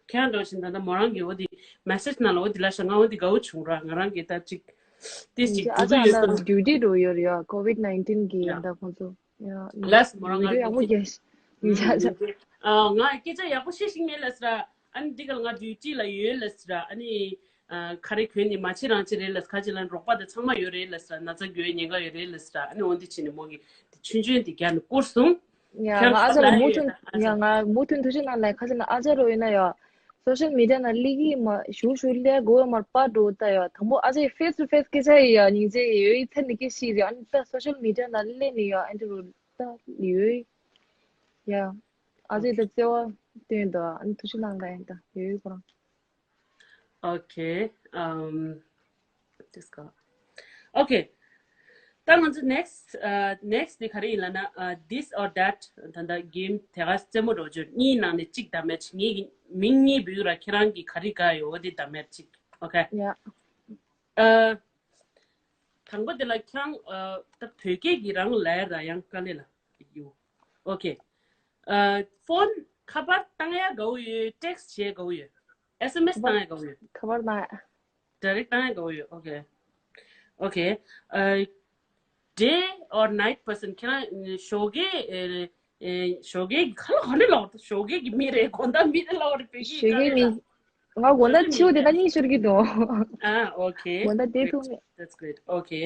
ཁྱེད་རང་འདྲ་བཞིན་ད་ལྟ་མོ་རང་གི་འོ་དེ་message་ནང་ལ་འོ་དེ་ལ་ཤ་ང་འོ་དེ་དགའ་བོ་བྱུང་ར། ང་རང་གི་ད་ཅིག་ཏིས་ཅིག་ཨ་ཅག་ད་duty་འགྲོ་ཡོད་རེད་ཡ། COVID nineteen་གི་ཡ་ད་ཁོང་ཚོ་ཡ་ལས་མོ་རང་ང་ཡ་མོ་རྒྱལ་ཡ་ཅག་ང་སྐད་ཆ་ཡག་པོ་བཤད་ཤིག་མེད་ལས་ར། ཨ་ནི་འདི་ག་ལ་ང་duty་ལ་ཡོད་ལས་ར། ཨ་ནི་ཁ་རེ་གོན་ནི་མ་ཕྱི་རང་ཕྱི་རེད་ལས་ཁ་ཅིག་ལ་རོགས་པ་དང་ཚང་མ་ཡོད་རེད་ལས་ར། ན་ཚ་འགོས་ཉེན་ཁ་ཡོད་རེད་ལས་ར། ཨ་ནི་འོ་འདི་བྱས་ནས་མོ་གི་ཆུན་ཆུན་དེ་རྒྱག་ནས་བསྐུར་སོང་། ཡ་ང་ཨ་ཅག་ལ་མུ་མཐུད་ཡ་ང་མུ་མཐུད་ཐུགས་ཆེ་གནང་ལ། ཁ་ཅིག་ན་ཨ་ཅག་རོ་ཡིན་ན་ཡ་social media་ནང་སླེབས་ཀྱི་མ་ཞུ་ཞུ་ལས་དགོས་མར་པ་འགྲོ་ད་ཡ། དང་པོ་ཨ་ཅག་face to face་སྐད་ཆ་ཡི་ཡ་སྙིང་རྗེ་ཡོད་ཡི་ཚེ་ནི་སྐད་ཤི་རེད། ཨ་ནི་ད་social media་ནང་སླེབས་ནི་ཡ་ཨ་འདི་རུ་ད་ཡོད་ཡ། ཨ་ཅག་ད་བརྩེ་བ་སྟོན་ད་ཨ་ནི་ཐུགས་ཆེ་གནང་ལ་ཡ་ད་ཡོད་ཡི་ཁོ་རང་། Okay. Um, this guy. Okay. ད་ང་ཚོ་next, uh, next་དེ་ག་རེ་ཡིན་ལབ་ན། uh, this or that ད་ལྟ་game་དེ་ག་རྩེད་མོ་རོགས་བྱོས་གཉིས་ནང་ནས་གཅིག་བདམས་ཡ་ཆེད། ངེད་ཀྱི་མིང་གཉིས་འབུལ་ར། ཁྱེད་རང་གི་ག་རེ་དགའ་ཡོད་འོ་དེ་བདམས་ཡ་ཆེད། Okay. ཡ། uh, དང་པོ་དེ་ལ་ཁྱེད་རང་uh, ད་བོད་སྐད་ཀྱི་རང་ལབ་ཡ་ར་ཡང་དཀའ་ལས་ལ་ཡོད། Okay. uh, phone་ཁ་པར་བཏང་ཡ་དགའ་བོ་ཡོད། text་བྱེད་དགའ་བོ་ཡོད། S M S་བཏང་ཡ་དགའ་བོ་ཡོད། ཁ་པར་བཏང་ཡ། direct་བཏང་ཡ་དགའ་བོ་ཡོད། Okay. Okay. uh, day or night person ཁྱེད་རང་ཞོགས་ཀས་ཨེ་ཨེ་ཞོགས་ཀས་ཁ་ལ་ག་ནས་ལབ་ཞོགས་ཀས་ཀྱི་མི་རེད། དགོང་དག་མི་རེད་ལབ་རེད། བོད་སྐད་ཞོགས་ཀས་མི་ང་དགོང་དག་ཆུ་དེ་ད་གཉིད་ཤོར་གྱི་འདུག ah okay. དགོང་དག་བསྡད་ཐུབ་མེད། That's great. Okay.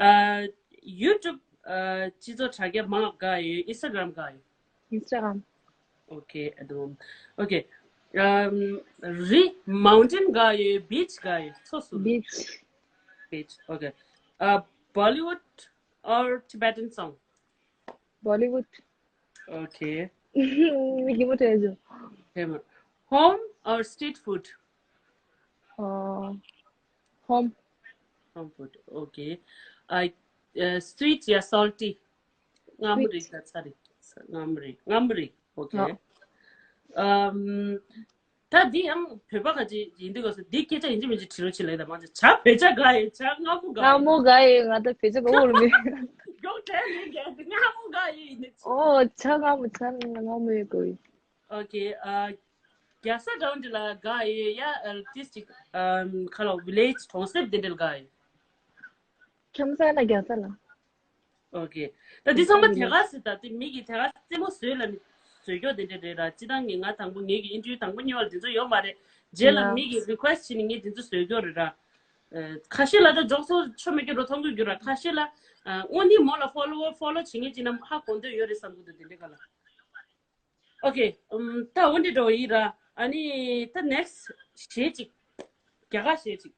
uh, YouTube uh, སྤྱི་ཚོགས་དྲ་རྒྱ་མང་དགའ་ཡོད། Instagram་དགའ་ཡོད། Instagram. Okay. I don't. Okay. um, རི་mountain་དགའ་ཡོད། beach་དགའ་ཡོད། མཚོ་སུ། Beach. Beach. Okay. uh, Bollywood or Tibetan song? Bollywood. Okay. མི་གི་མོ་དྲན་བྱུང་། Okay. home or street food? uh, home. Home food. Okay. uh, uh, sweet ཡ་salty? མངར་མོ་རེད། ད་ཚ་རེད། མངར་མོ་རེད། མངར་མོ་རེད། Okay. um, ད་འདི་ཡང་བོད་པ་ག་ཅིག་ཡིན་དུས་སྐབས་སུ་འདི་སྐད་ཆ་ཡིན་གཅིག་མིན་གཅིག་དྲི་རོགས་བྱེད་ལེ། ད་མང་ཆེ་ཇ་བོད་ཇ་དགའ་ཡོད། ཇ་མངར་མོ་དགའ་ཡོད། མངར་མོ་དགའ་ཡོད། ང་ད་བོད་ཇ་དགའ་བོ་རུ་མེད། མགྱོགས་དྲན་ལེ་རྒྱལ་དུ་མངར་མོ་དགའ་ཡོད་ཡིན་ནི། ཨོ་ཇ་མངར་མོ་ཇ་མངར་མོ་ཡོད་དགོས། Okay. uh, རྒྱལ་ས་འདྲ་བོ་འདི་ལ་དགའ་ཡོད་ཡ། ཨ་ཏིས་ཅིག་ཨམ་ཁ་ལོ་village གྲོང་གསེབ་དེ་འདྲ་ལ་དགའ་ཡོད། ཁྱམས་ས་ལ་རྒྱལ་ས་ལ། Okay. ད་འདི་ཚང་མ་དེ་ག་སི་ད་དེ་མི་གི་དེ་ག་རྩེད་མོ་བཟོས་ལ་ནི་བཟོས་ཀྱོག་དེ་འདྲ་རེད་ར། སྤྱི་བཏང་ངས་ང་དང་པོ་ངེད་ཀྱི་interview་དང་པོ་གཉིས་བར་དེ་ཚོ་ཡོད་མ་རེད། རྗེས་ལ་མི་གི་request་བྱས་ནས་ངས་དེ་ཚོ་བཟོས་ཀྱོག་རེད་ར། ཁ་ཤས་ལ་ད་རྫོགས་སོ་ཆོ་མེད་ཀྱོག་རོ་མཐོང་གི་རྒྱུ་ར། ཁ་ཤས་ལ་དངོས་གནས་མོ་ལ་follow follow་བྱེད་མཁན་ཅིག་ན་ཧ་གོ་འདོད་ཡོད་རེད་བསམ་གི་འདུག་དེ་འདྲ་ག་ལ། Okay. um, ད་འོ་འདི་འགྲོ་ཡི་ར། ཨ་ནི་ད་next་གཞས་ཅིག་རྒྱ་གར་གཞས་ཅིག་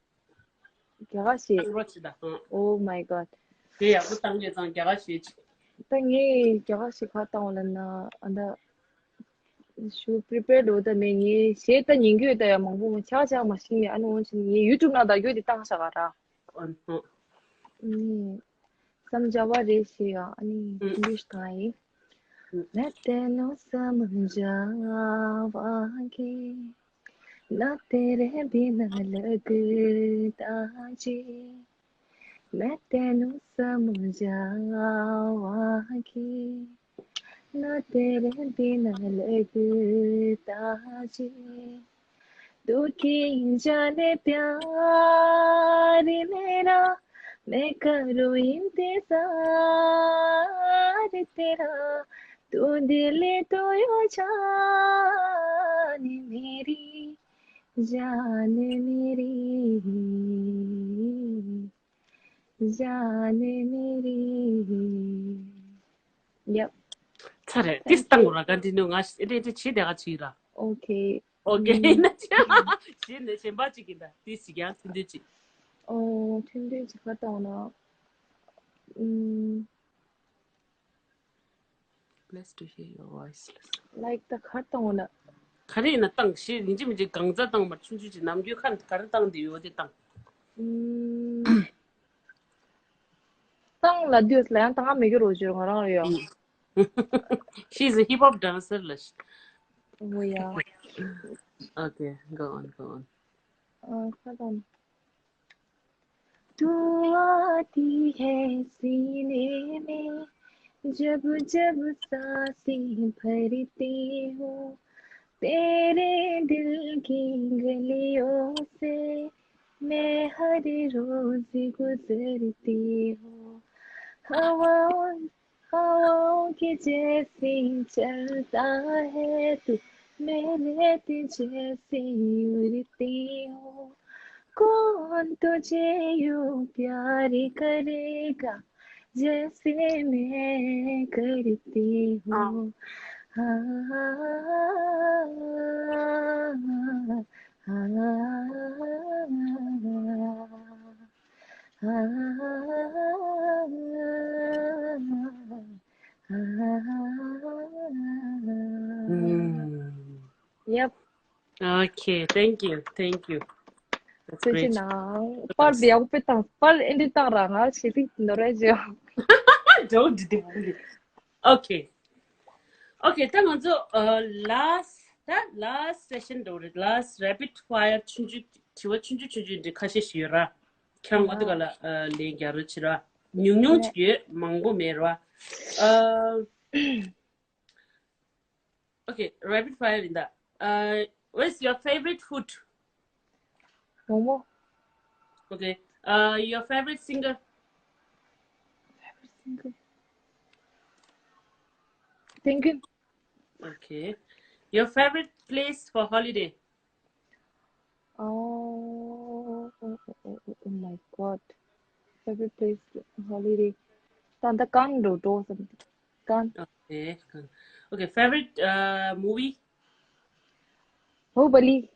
རྒྱ་གར་གཞས། རོ་ཅི་ད། ཨང་། Oh my god. དེ་ཡག་པོ་བཏང་ཡོད་ཙང་རྒྱ་གར་གཞས་ཅིག་ད་ངས་རྒྱ་གར་གཞས་ག་བཏང་བ་ལབ་ན་ཨ་ད་ཞུ་prepared་འོ་ད་མེད། ངས་གཞས་ད་ཉན་གྱི་ཡོད་ད་ཡ་མང་པོ་ཆག་ཆག་མ་ཤེས་ནས། ཨ་ནི་འོན་ཅིག་ངས་YouTube་ནང་ད་རྒྱུ་དེ་བཏང་བཞག་ག་ར། ཨང་། ཨང་། ནི། समझावा रे शिया अनि इंग्लिश ताई। मैं तेनू समझावांगी, ना तेरे बिना लगता जी। मैं तेनू समझावांगी, ना तेरे बिना लगता जी। तू की जाने प्यार मेरा, मैं करूँ इंतजार तेरा। तू दिल तो यो जान मेरी, जान मेरी, जान मेरी। Yep. ད་རེད། ཏིས་བཏང་ར་ག་འདི་ནོ་ང་ཨེ་འདྲ་ཨེ་འདྲ་བྱེད་དེ་ག་ཅིག་ར། ཨོ་ཁེ། ཨོ་ཁེ། ཨུམ། ན་ཅི་བྱེད་ནས་གཞན་པ་ཅིག་ཡིན་ད། ཏིས་ཡང་ཐུན་ཏུ་ཅིག་ཨོ་ཐུན་ཏུ་ཅིག་ག་བཏང་ན། ཨུམ། Blessed to hear your voice. ལའིག་ད་ག་བཏང་ན། ག་རེ་ཡིན་ན་བཏང་ཞེས་ཡིན་གཅིག་མིན་གཅིག་གང་ཟག་བཏང་མ་ཆུང་ཆུང་ཅིག་ནམ་རྒྱུན་ཁ་ག་རེ་བཏང་དེ་ཡོད་དེ་བཏང་། ཨུམ། བཏང་ལ་དུས་ལ་ཡང་བཏང་ང་མེད་རྒྱུ་རོ་ཅིག་ང་རང་ཡོད། She's a hip hop dancer ལ། ཨོ་ཡ། Okay, go on, go on. ཨ་ཁ་དང་། तू आती है सीने में, जब जब सांसें भरती हूँ, तेरे दिल की गलियों से मैं हर रोज गुजरती हूँ। हवाओं हवाओं के जैसे चलता है तू, मैं रेत जैसे उड़ती हूँ। कौन तुझे यूं प्यार करेगा जैसे मैं करती हूँ। हाँ, हाँ, हाँ। Mm. Yep. Okay, thank you, thank you. That's great. ནང་པར་དེ་ཡག་པོ་དཔེ་བཏང་། པར་ཨེ་འདྲ་བཏང་ར་ང་ཞེ་ཐིག་ནོར་རེ་བྱོས། Don't do this. Okay. Okay, ད་ང་ཚོ་last, ད་last session འགྲོ་རེད། Last rapid fire ཆུང་ཆུང་དྲི་བ་ཆུང་ཆུང་ཆུང་ཆུང་འདི་ཁ་ཤས་ཤིག་ཡོད་ར། ཁྱེད་རང་ང་ཚོ་ག་ལ་ལན་རྒྱག་རོགས་བྱེད་ར། ཉུང་ཉུང་ཅིག་ཡོད། མང་པོ་མེད་ར། Okay, rapid fire ཡིན་ད། What's your favorite food? Momo. Okay. Your favorite singer? Favorite singer? Penguin. Okay. Your favorite place for holiday? Oh, oh, oh, oh, oh my God. Favorite place holiday. Tanda Kan do do something. Kan. Okay, Kan. Okay, favorite movie? Bahubali.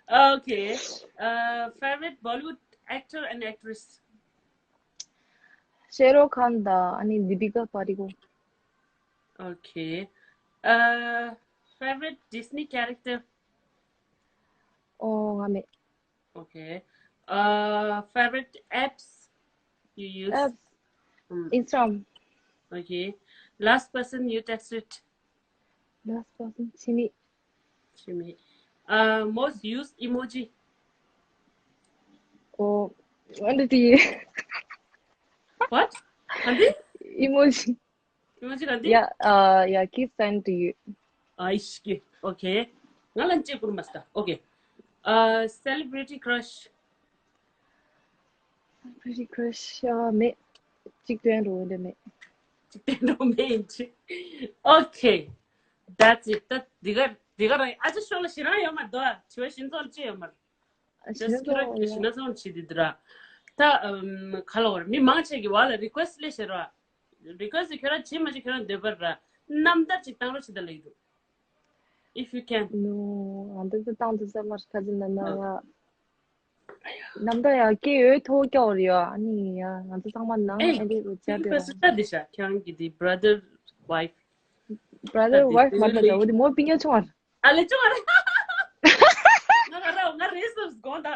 Okay. Favorite Bollywood actor and actress? Shah Rukh Khan da ani Deepika Padukone. Okay. Favorite Disney character? Oh, ngame. Okay. Favorite apps you use? Apps. Instagram. Okay. Last person you texted? Last person, Chimi. Chimi. Most used emoji? Oh, what? Emoji. Emoji ག་འདི། Yeah, uh, yeah, kiss sign to you. ཨ་ཤི། Okay. ང་ལ་ཅེ་ཀུར་མ་སྟ། Okay. Celebrity crush? Celebrity crush མེད། གཅིག་དོན་རུ་འདི་མེད། གཅིག་དོན་རུ་མེད་ཅི། Okay. That's it. ད་འདི་ག་འདི་ག་རང་ཨ་ཅེ་ཤོ་ལ་ཞེ་རང་ཡོད་མ་རེད་དོ། ཅི་བ་ཤིན་ཙོ་ལ་ཅེ་ཡོད་མ་རེད། Just ཁྱོད་ཁྱོད་ཞི་ན་སོང་བྱེད་དེ་འདི་ར། ད་ཨམ་ག་ལ་བར་མི་མང་ཆེ་གི་བ་ལ་request ལས་ཤེས་ར། Request ཁྱོད་ར་བྱེད་མ་བྱེད་ཁྱོད་ར་འདོད་པ་ར། རྣམ་ཐར་ཅིག་བཏང་རོགས་བྱེད་ད་ལེགས་འདུག If you can. No, ང་འདི་ཚོ་བཏང་དུ་ས་མར་ཁ་ཅིག་ན་ན་ཡ། རྣམ་ཐར་ཡ་སྐྱེ་ཡོད་ཐོག་སྐྱོ་རེ་ཡ། ཨ་ནི་ཡ་ང་ཚོ་ཚང་མ་ནང་ཨེ་འདི་རུ་བཅར་དེ་request ར། ད་འདི་ཤ་ཁྱང་གི་འདི་brother wife. Brother wife མ་ད་འདྲ་བོ་དེ་མོ་པི་ཉོ་ཆུང་བར། ཨ་ལེ་ཅོ་ཨ་རེ། ང་ང་ར་ང་རེ་སོ་སྒོང་ད།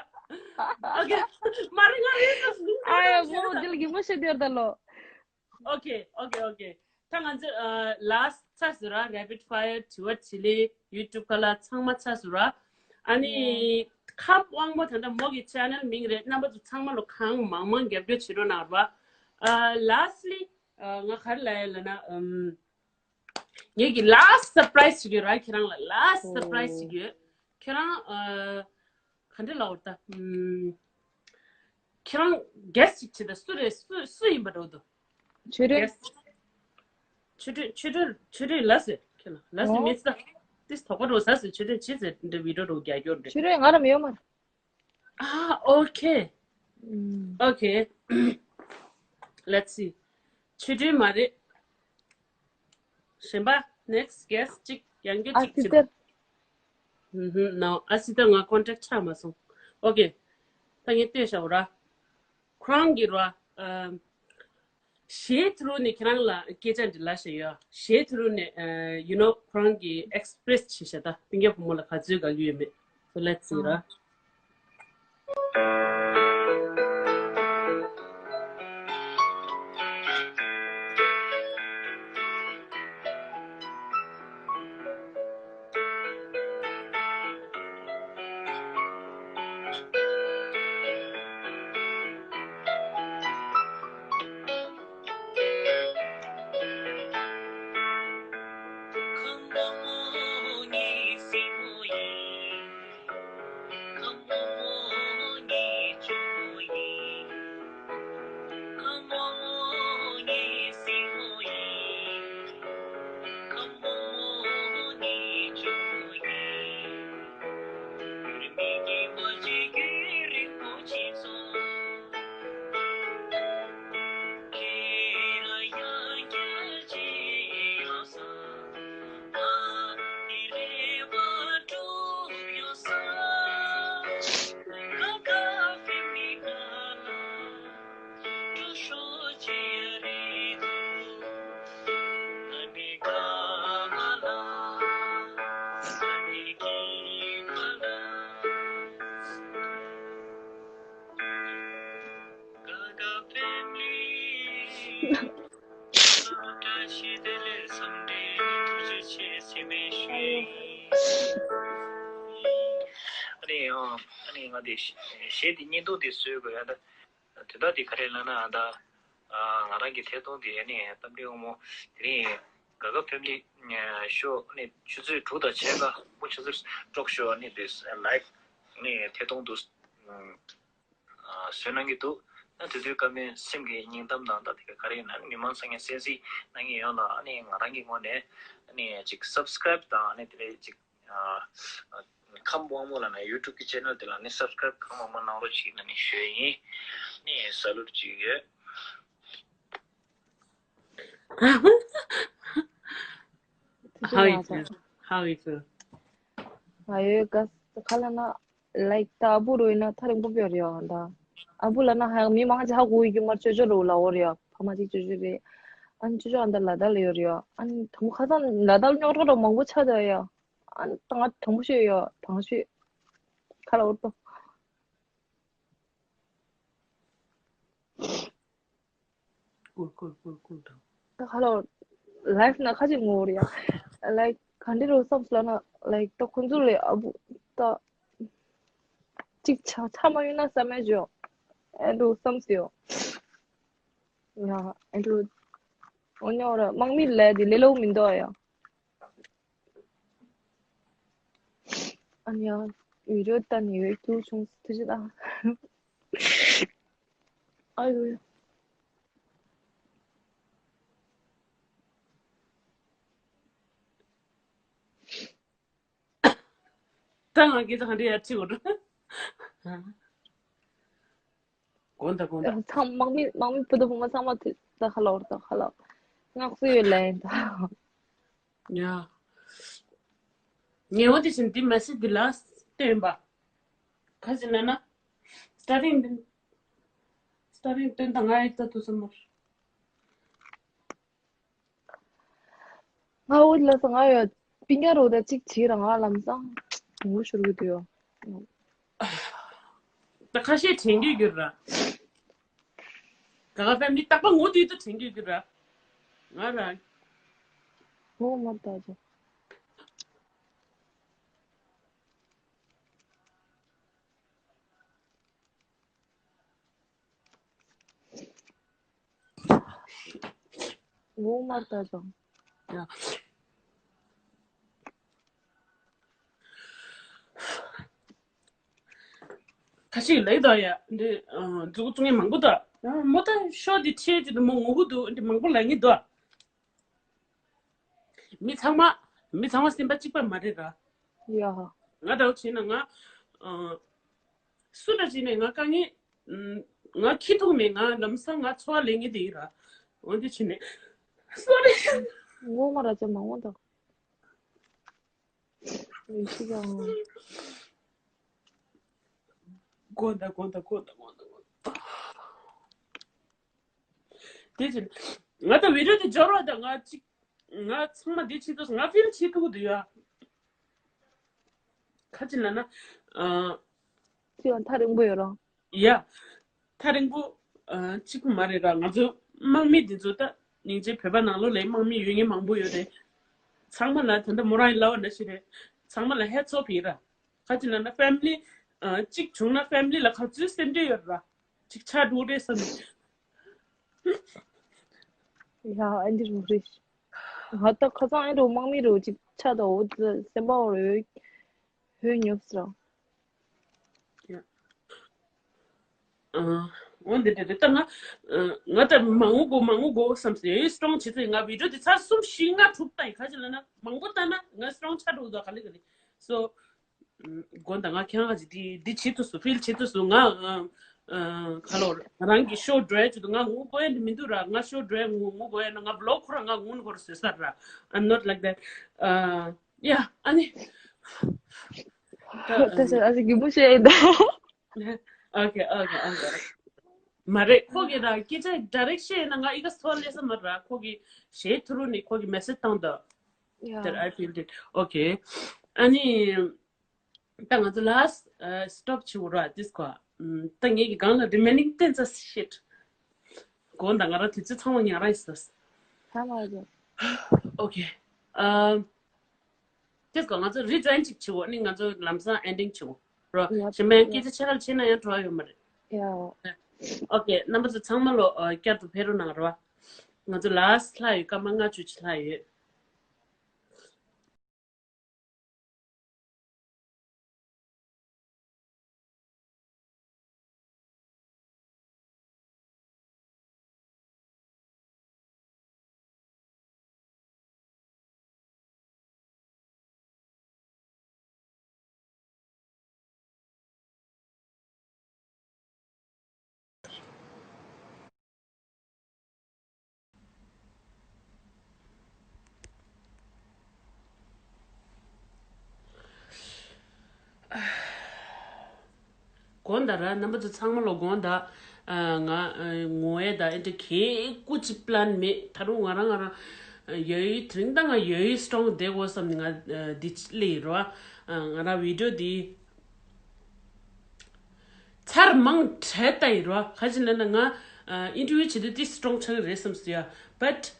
Okay. མ་རེ་ང་རེ་སོ་སྒོང་ད། ཨ་ཡ་བོ་དེ་ལ་གི་མོ་ཤེས་དེར་ད་ལོ། Okay, okay, okay. ད་ང་ཚོ་last ཚར་སོང་ར། Rapid fire དྲི་བ་དྲིས་ལན་YouTube ཁ་ལ་ཚང་མ་ཚར་སོང་ར། ཨ་ནི་ཁམས་དབང་མོ་ད་ལྟ་མོ་གི་channel མིང་རེད། རྣམ་པ་ཚོ་ཚང་མ་ལོ་གང་མང་མང་རྒྱབ་སྐྱོར་བྱེད་རོགས་གནང་ར། Lastly ང་ག་རེ་ལབ་ཡ་ལབ་ན་ཨམ། ངེད་ཀྱི་last surprise ཞིག་ཡོད་ར། ཁྱེད་རང་ལ་last surprise ཞིག་ཡོད། ཁྱེད་རང་ཨ་ག་འདྲ་ལབ་དགོས་རེད་ད། ཨམ། ཁྱེད་རང་guess ཞིག་བྱེད་ད། སུ་རེད། སུ་སུ་ཡིན་པ་འདྲ་བོ་འདུག་ཆོས་སྒྲོན། Guess. ཆོས་སྒྲོན་ཆོས་སྒྲོན་ཆོས་སྒྲོན་ལ་ཟེར་ཁྱེད་ལ་ལ་ཟེར། ཨོ། མི་ཚེ་ད་ཏིས་དོགས་པ་འགྲོ་ས་ཟེར། ཆོས་སྒྲོན་བྱེད་ཟེར་འདྲ་video འགྲོ་རྒྱག་རྒྱུ་འདྲ། ཆོས་སྒྲོན་ང་ར་མི་ཡོང་མ། Ah, okay. ཨུམ། Okay. Let's see. ཆོས་སྒྲོན་མ་རེད། གཞན་པ་next guest གཅིག་ཡང་བསྐྱར་ཨ་གཅིག་སི་བྱེད་ཐར། ཨུ་ཧུམ་no ཨ་སི་ཐར་ང་contact ཆགས་མ་སོང་། Okay ད་ངས་ལྟོས་བཞག་ར། ཁོ་རང་གིས་ར། ཨམ། གཞས་དེ་རུ་ནས་ཁྱེད་རང་ལ་སྐད་ཆ་འདྲི་ལ་ཞེས་ཡོད། གཞས་དེ་རུ་ནས་ཨ་you know ཁོ་རང་གིས་express བྱེད་བཞག་ད་སྤུན་ཀྱག་བུ་མོ་ལ་ག་ཚོད་དགའ་གི་ཡོད་མེད། So let's see ར། ཨ་ནི་ཨ་ནི་ང་དེ་གཞས་དེ་བརྙན་ཐུང་དེ་བཟོས་དགོས་ཡ་ད། དོན་དག་དེ་ག་རེ་ལབ་ན་ད། ང་རང་གི་ཐད་གཏོང་དེ་ཨ་ནི་རྟ་མགྲིན་དབང་མོ་དེ་རིང་ག་ག་ཕེ་མི་ལི་ཤོ་ཨ་ནི་ཆུ་ཚོད་དྲུག་དང་ཕྱེད་ཀ་མོ་ཆུ་ཚོད་དྲུག་ཤོ་ཨ་ནི་དེ་live ཨ་ནི་ཐད་གཏོང་དུ་བཟོས་གནང་གི་འདུག་ཨ་དེ་དུས་བཀའ་མོལ་སེམས་ཀྱི་སྙིང་གཏམ་དང་ད་དེ་ག་ག་རེ་ཡིན་ན་མི་མང་ཚང་མས་གསན་གཟིགས་གནང་མཁན་ཡོངས་ལ་ཨ་ནི་ང་རང་གི་ངོས་ནས་ཨ་ནི་ཅིག་subscribe དང་ཨ་ནི་དེ་ལས་ཅིག་ཨ་ཁམས་དབང་མོ་ལབ་ན་YouTube གི་channel དེ་ལ་ནི་subscribe གང་མང་མང་གནང་རོགས་གྱིས་ན་ནི་ཞུ་ཡིན། ནི་salute ཅིག་ཡོད། How you feel? How you feel? ང་ཡོད་ག་ཁ་ལ་ན་like ད་ཨ་བུ་རུ་ཡིན་ན་ཐག་རིང་པོ་ཡོད་རེད་ཡ། ད་ཨ་བུ་ལ་ན་ཧ་མི་མང་ཆེ་ཧ་གོ་ཡི་གི་མར་ཅོ་ཅོ་རུ་ལ་འོ་རེད་ཡ། ཕ་མ་ཅིག་ཅོ་ཅོ་རེད། ཨ་ནི་ཅོ་ཅོ་ཨ་ད་ལ་དྭགས་ལ་ཡོད་རེད་ཡ། ཨ་ནི་དང་པོ་ཁ་སང་ལ་དྭགས་རྙོག་དྲ་རུ་མང་པོ་ཆགས་ད་ཡ། ཨ་ནི་ད་ང་དང་པོ་ཤོད་ཡ་དང་ཤོད་ཁ་ལ་འོ་ཏོ། ཀུལ་ཀུལ་ཀུལ་ཀུལ་དང་། ད་ཁ་ལོ་live ན་ཁ་ཅིག་ངོ་རེ་ཡ། like ག་འདྲ་རུ་བསམ་སོང་ལབ་ན་like ད་ཁོང་ཚོ་ལས་ཨ་བུ་ད་ཅིག་ཆ་ཆ་མ་ཡོང་ན་བསམ་མེད་ཅོ། ཨེ་འདུག་བསམ་སོང་ཡ། ཨེ་འདུག་འོ་ཉོ་ར་དམག་མི་ལས་དེ་ལས་ལོ་མི་འདུག་ཡ། ཨ་ནི་ཡང་video ལྟ་ནས་ཡོད་སྐྱིད་བྱུང་ཐུགས་རྗེ་གནང་། ཨ་ཡོ། ད་ང་སྐད་ཆ་ག་འདྲ་ཡར་ཁྲིད་འོ་འགྲོ། དགོངས་དག་དགོངས་དག་ཚང་དམག་མི་དམག་མི་བུ་དང་བུ་མོ་ཚང་མ་དེ་ད་ཁ་ལོར་ད་ཁ་ལོར་སྔགས་སུ་ཡོད་ལན་ད། ཡ། ཉེ་བ་དེ་བཞིན་འདི་message འདི་ལ་སྟོན་པ། ག་ཟེར་ན་ན། starting འདི། starting སྟོན་ད་ང་ཡི་ད་དུ་སམ་མར། ང་འུ་ལ་ས་ང་ཡོད་པིང་ཀ་རོ་ད་ཅིག་བྱེད་ར་ང་ལམ་སང་ངུ་ཤོར་གི་འདུག་ཡོ། ད་ཁ་ཤས་དྲན་གྱི་ཡོད་ར། ག་ག་ཕེ་མི་རྟག་པ་ངུ་དུས་ད་དྲན་གྱི་ཡོད་ར། ང་ར། ངོ་མ་ལྟ་ཅོ། ངོ་མ་ལྟ་ཅོ། ཡ། ཁ་ཤས་ལེགས་དང་ཡ་འདི་མཛུག་གུ་བཙུགས་མཁན་མང་པོ་དང་མོ་ད་ཤོ་འདི་ཁྲིད་ཀྱི་འདུག་མོ་ངུ་གི་འདུག་འདི་མང་པོ་ལབ་མཁན་འདུག་མི་ཚང་མ་མི་ཚང་མ་སེམས་པ་གཅིག་པ་མ་རེད་ར། ཡ། ང་ད་བྱས་ན་ང་སུ་འདྲ་བྱས་ནས་ང་དཀའ་ངལ་ང་ཁྱི་ཐུག་མེད། ང་ལམ་སང་ང་འཚོ་བ་ལས་ངེས་དེ་ཡིན་ར། འོན་ཏེ་བྱས་ནས་sorry། ངོ་མ་ར་ཅན་མ་འོང་དང་། ཡེ་ཤེས་ཀྱང་། དགོངས་དག་དགོངས་དག་དགོངས་དག་དགོངས་དག་དགོངས་དག་དེ་བཞིན་ང་དང་བི་ཌིའོ་དེ་འབྱོར་བ་དང་ང་གཅིག་ང་ཚང་མ་འདི་བྱེད་ཐུབ་ང་ཕིལ་བྱེད་ཐུབ་ཀྱི་འདུག་ཡ། ཁ་ཅིག་ལ་ན། ཨ། ཅི་ཡང་ཐག་རིང་པོ་ཡོད་རང་། ཡ། ཐག་རིང་པོ། ཨ། གཅིག་པུ་མ་རེད་ར། ང་ཚོ་དམག་མི་འདི་ཚོ་ད་སྙིང་རྗེ། བོད་པ་ནང་ལོགས་ལ་དམག་མི་ཡོད་མཁན་མང་པོ་ཡོད་རེད། ཚང་མ་ལ་ད་ལྟ་མོ་རང་ཡིན་ལབ་པ་ནང་བཞིན་རེད། ཚང་མ་ལ་ཧེ་ཚོ་ཕིག་ར། ཁ་ཅིག་ལ་ན་ཕེ་མི་ལི། ཨ། གཅིག་བྱུང་ན་ཕེ་མི་ལི་ལ་ག་ཚོད་སེམས་ཁྲལ་ཡོད་ར། གཅིག་ཆགས་འགྲོ་རེད་བསམ། ཡ། ཨ་འདི་རུ་རེད། ང་ད་ཁ་སང་ཨེ་རུ་དམག་མི་རུ་གཅིག་ཆགས་དང་འོ་ཙི་སེམས་པ་འོ་རེད། ཧོས་ཉོབ་སི་རང་། ཡ། ཨ། འོ་འདི་འདྲ་རེད། ད་ང་ང་ད་མང་པོ་དགོས་མང་པོ་དགོས་བསམ་སོང་། ཡ། སི་ཊོང་བྱེད་ཚེ་ང་བི་ཌིའོ་དེ་ཚར་གསུམ་བཞི་ལྔ་དྲུག་བལྟས་ཡིན། ག་ཅི་ལབ་ན་མང་པོ་བལྟས་ན་ང་སི་ཊོང་ཆགས་འགྲོ་འདུག་ག་ལེ་ག་ལེ། སོ། དགོངས་དག་ང་ཁྱེད་རང་ག་ཅིག་འདི་འདི་བྱེད་ཐུབ་སོང་། ཕིལ་བྱེད་ཐུབ་སོང་། ང་ཨ་ཨ་ག་ལོར་ང་རང་གི་ཤོ་འགྲོ་ཡ་ཅིག་འདུག་ང་ངུ་དགོས་ཡ་འདི་མི་འདུག་ར། ང་ཤོ་འགྲོ་ཡ་ངུ་ངུ་དགོས་ཡ་ན་ང་བི་ལོག་ཁོ་རང་ང་ངུ་ནི་ཁོ་ར་བཟོས་ས་ར། I'm not like that. ཨ། ཡ། ཨ་ནི། ད་ཨ་ད་ནི། ཨ་ཅིག་གི་མུ་ཤེས་ཡིན་ད། Okay, okay, okay. མ་རེད། ཁོ་གི་ར་སྐད་ཆ་ཌའི་རེག་ཤན་ཡིན་ན་ང་ཨི་ག་སོ་ལེ་ས་མ་ར། ཁོ་གི་ཞེ་ཐུ་རུ་ནི་ཁོ་གི་མེ་སེ་ཇི་བཏང་འདུག That I feel it. Okay. ཨ་ནི། ད་ང་ཚོ་ལ་སི་ཊོབ་བྱེད་འོ་ར་དིས་ཀོ། ད་ངེད་ཀྱི་སྒང་ལ་རི་མེ་ནིང་ཏེན་ཙ་ཤིཊ། དགོངས་དག་ང་རང་དུས་ཚོད་ཚང་མ་ཉག་ར་ཡིན་ས། ཧ་ལ་ཡོད། Okay. ཨ། དིས་ཀོ་ང་ཚོ་རི་ཛའིན་ཅིག་བྱེད་འོ། ནི་ང་ཚོ་ལམ་སང་ཨེན་ཌིང་བྱེད་འོ་ར། ཡ། གཞན་པ་ཡང་ཡ། སྐད་ཆ་ཕྱེད་ཀ་ལ་བྱེད་ན་ཡང་བྲོ་བ་ཡོད་མ་རེད། ཡ། Okay. རྣམ་པ་ཚོ་ཚང་མ་ལོ་ཨ་བསྐྱར་དུ་ཕེབས་རོགས་གནང་ར། ང་ཚོ་ལ་སི་ལྷག་ཡོད། སྐར་མ་ལྔ་བཅུ་ཅིག་ལྷག་ཡོད། དགོངས་དག་ར། རྣམ་པ་ཚོ་ཚང་མ་ལོ་དགོངས་དག་ང་ངོ་ཨེ་ད་ཨེ་འདྲ་གས་སྐུ་ཅི་པི་ལན་མེད། ད་རུང་ང་རང་ང་རང་ཡོད་དེ་རིང་ད་ང་ཡོད་སི་ཊོང་བསྡད་དགོས་བསམ་ནས་ང་འདི་སླེབས་ཡིན་ར། ང་རང་བི་ཌིའོ་འདི་ཚར་མང་བྲལ་ལྟ་ཡིན་ར། ག་ཅི་ལབ་ན་ང་ཨིན་ཊར་བིའུ་བྱེད་དུས་འདི་སི་ཊོང་ཆགས་ཀྱི་རེད་བསམ་སོང་ཡ། But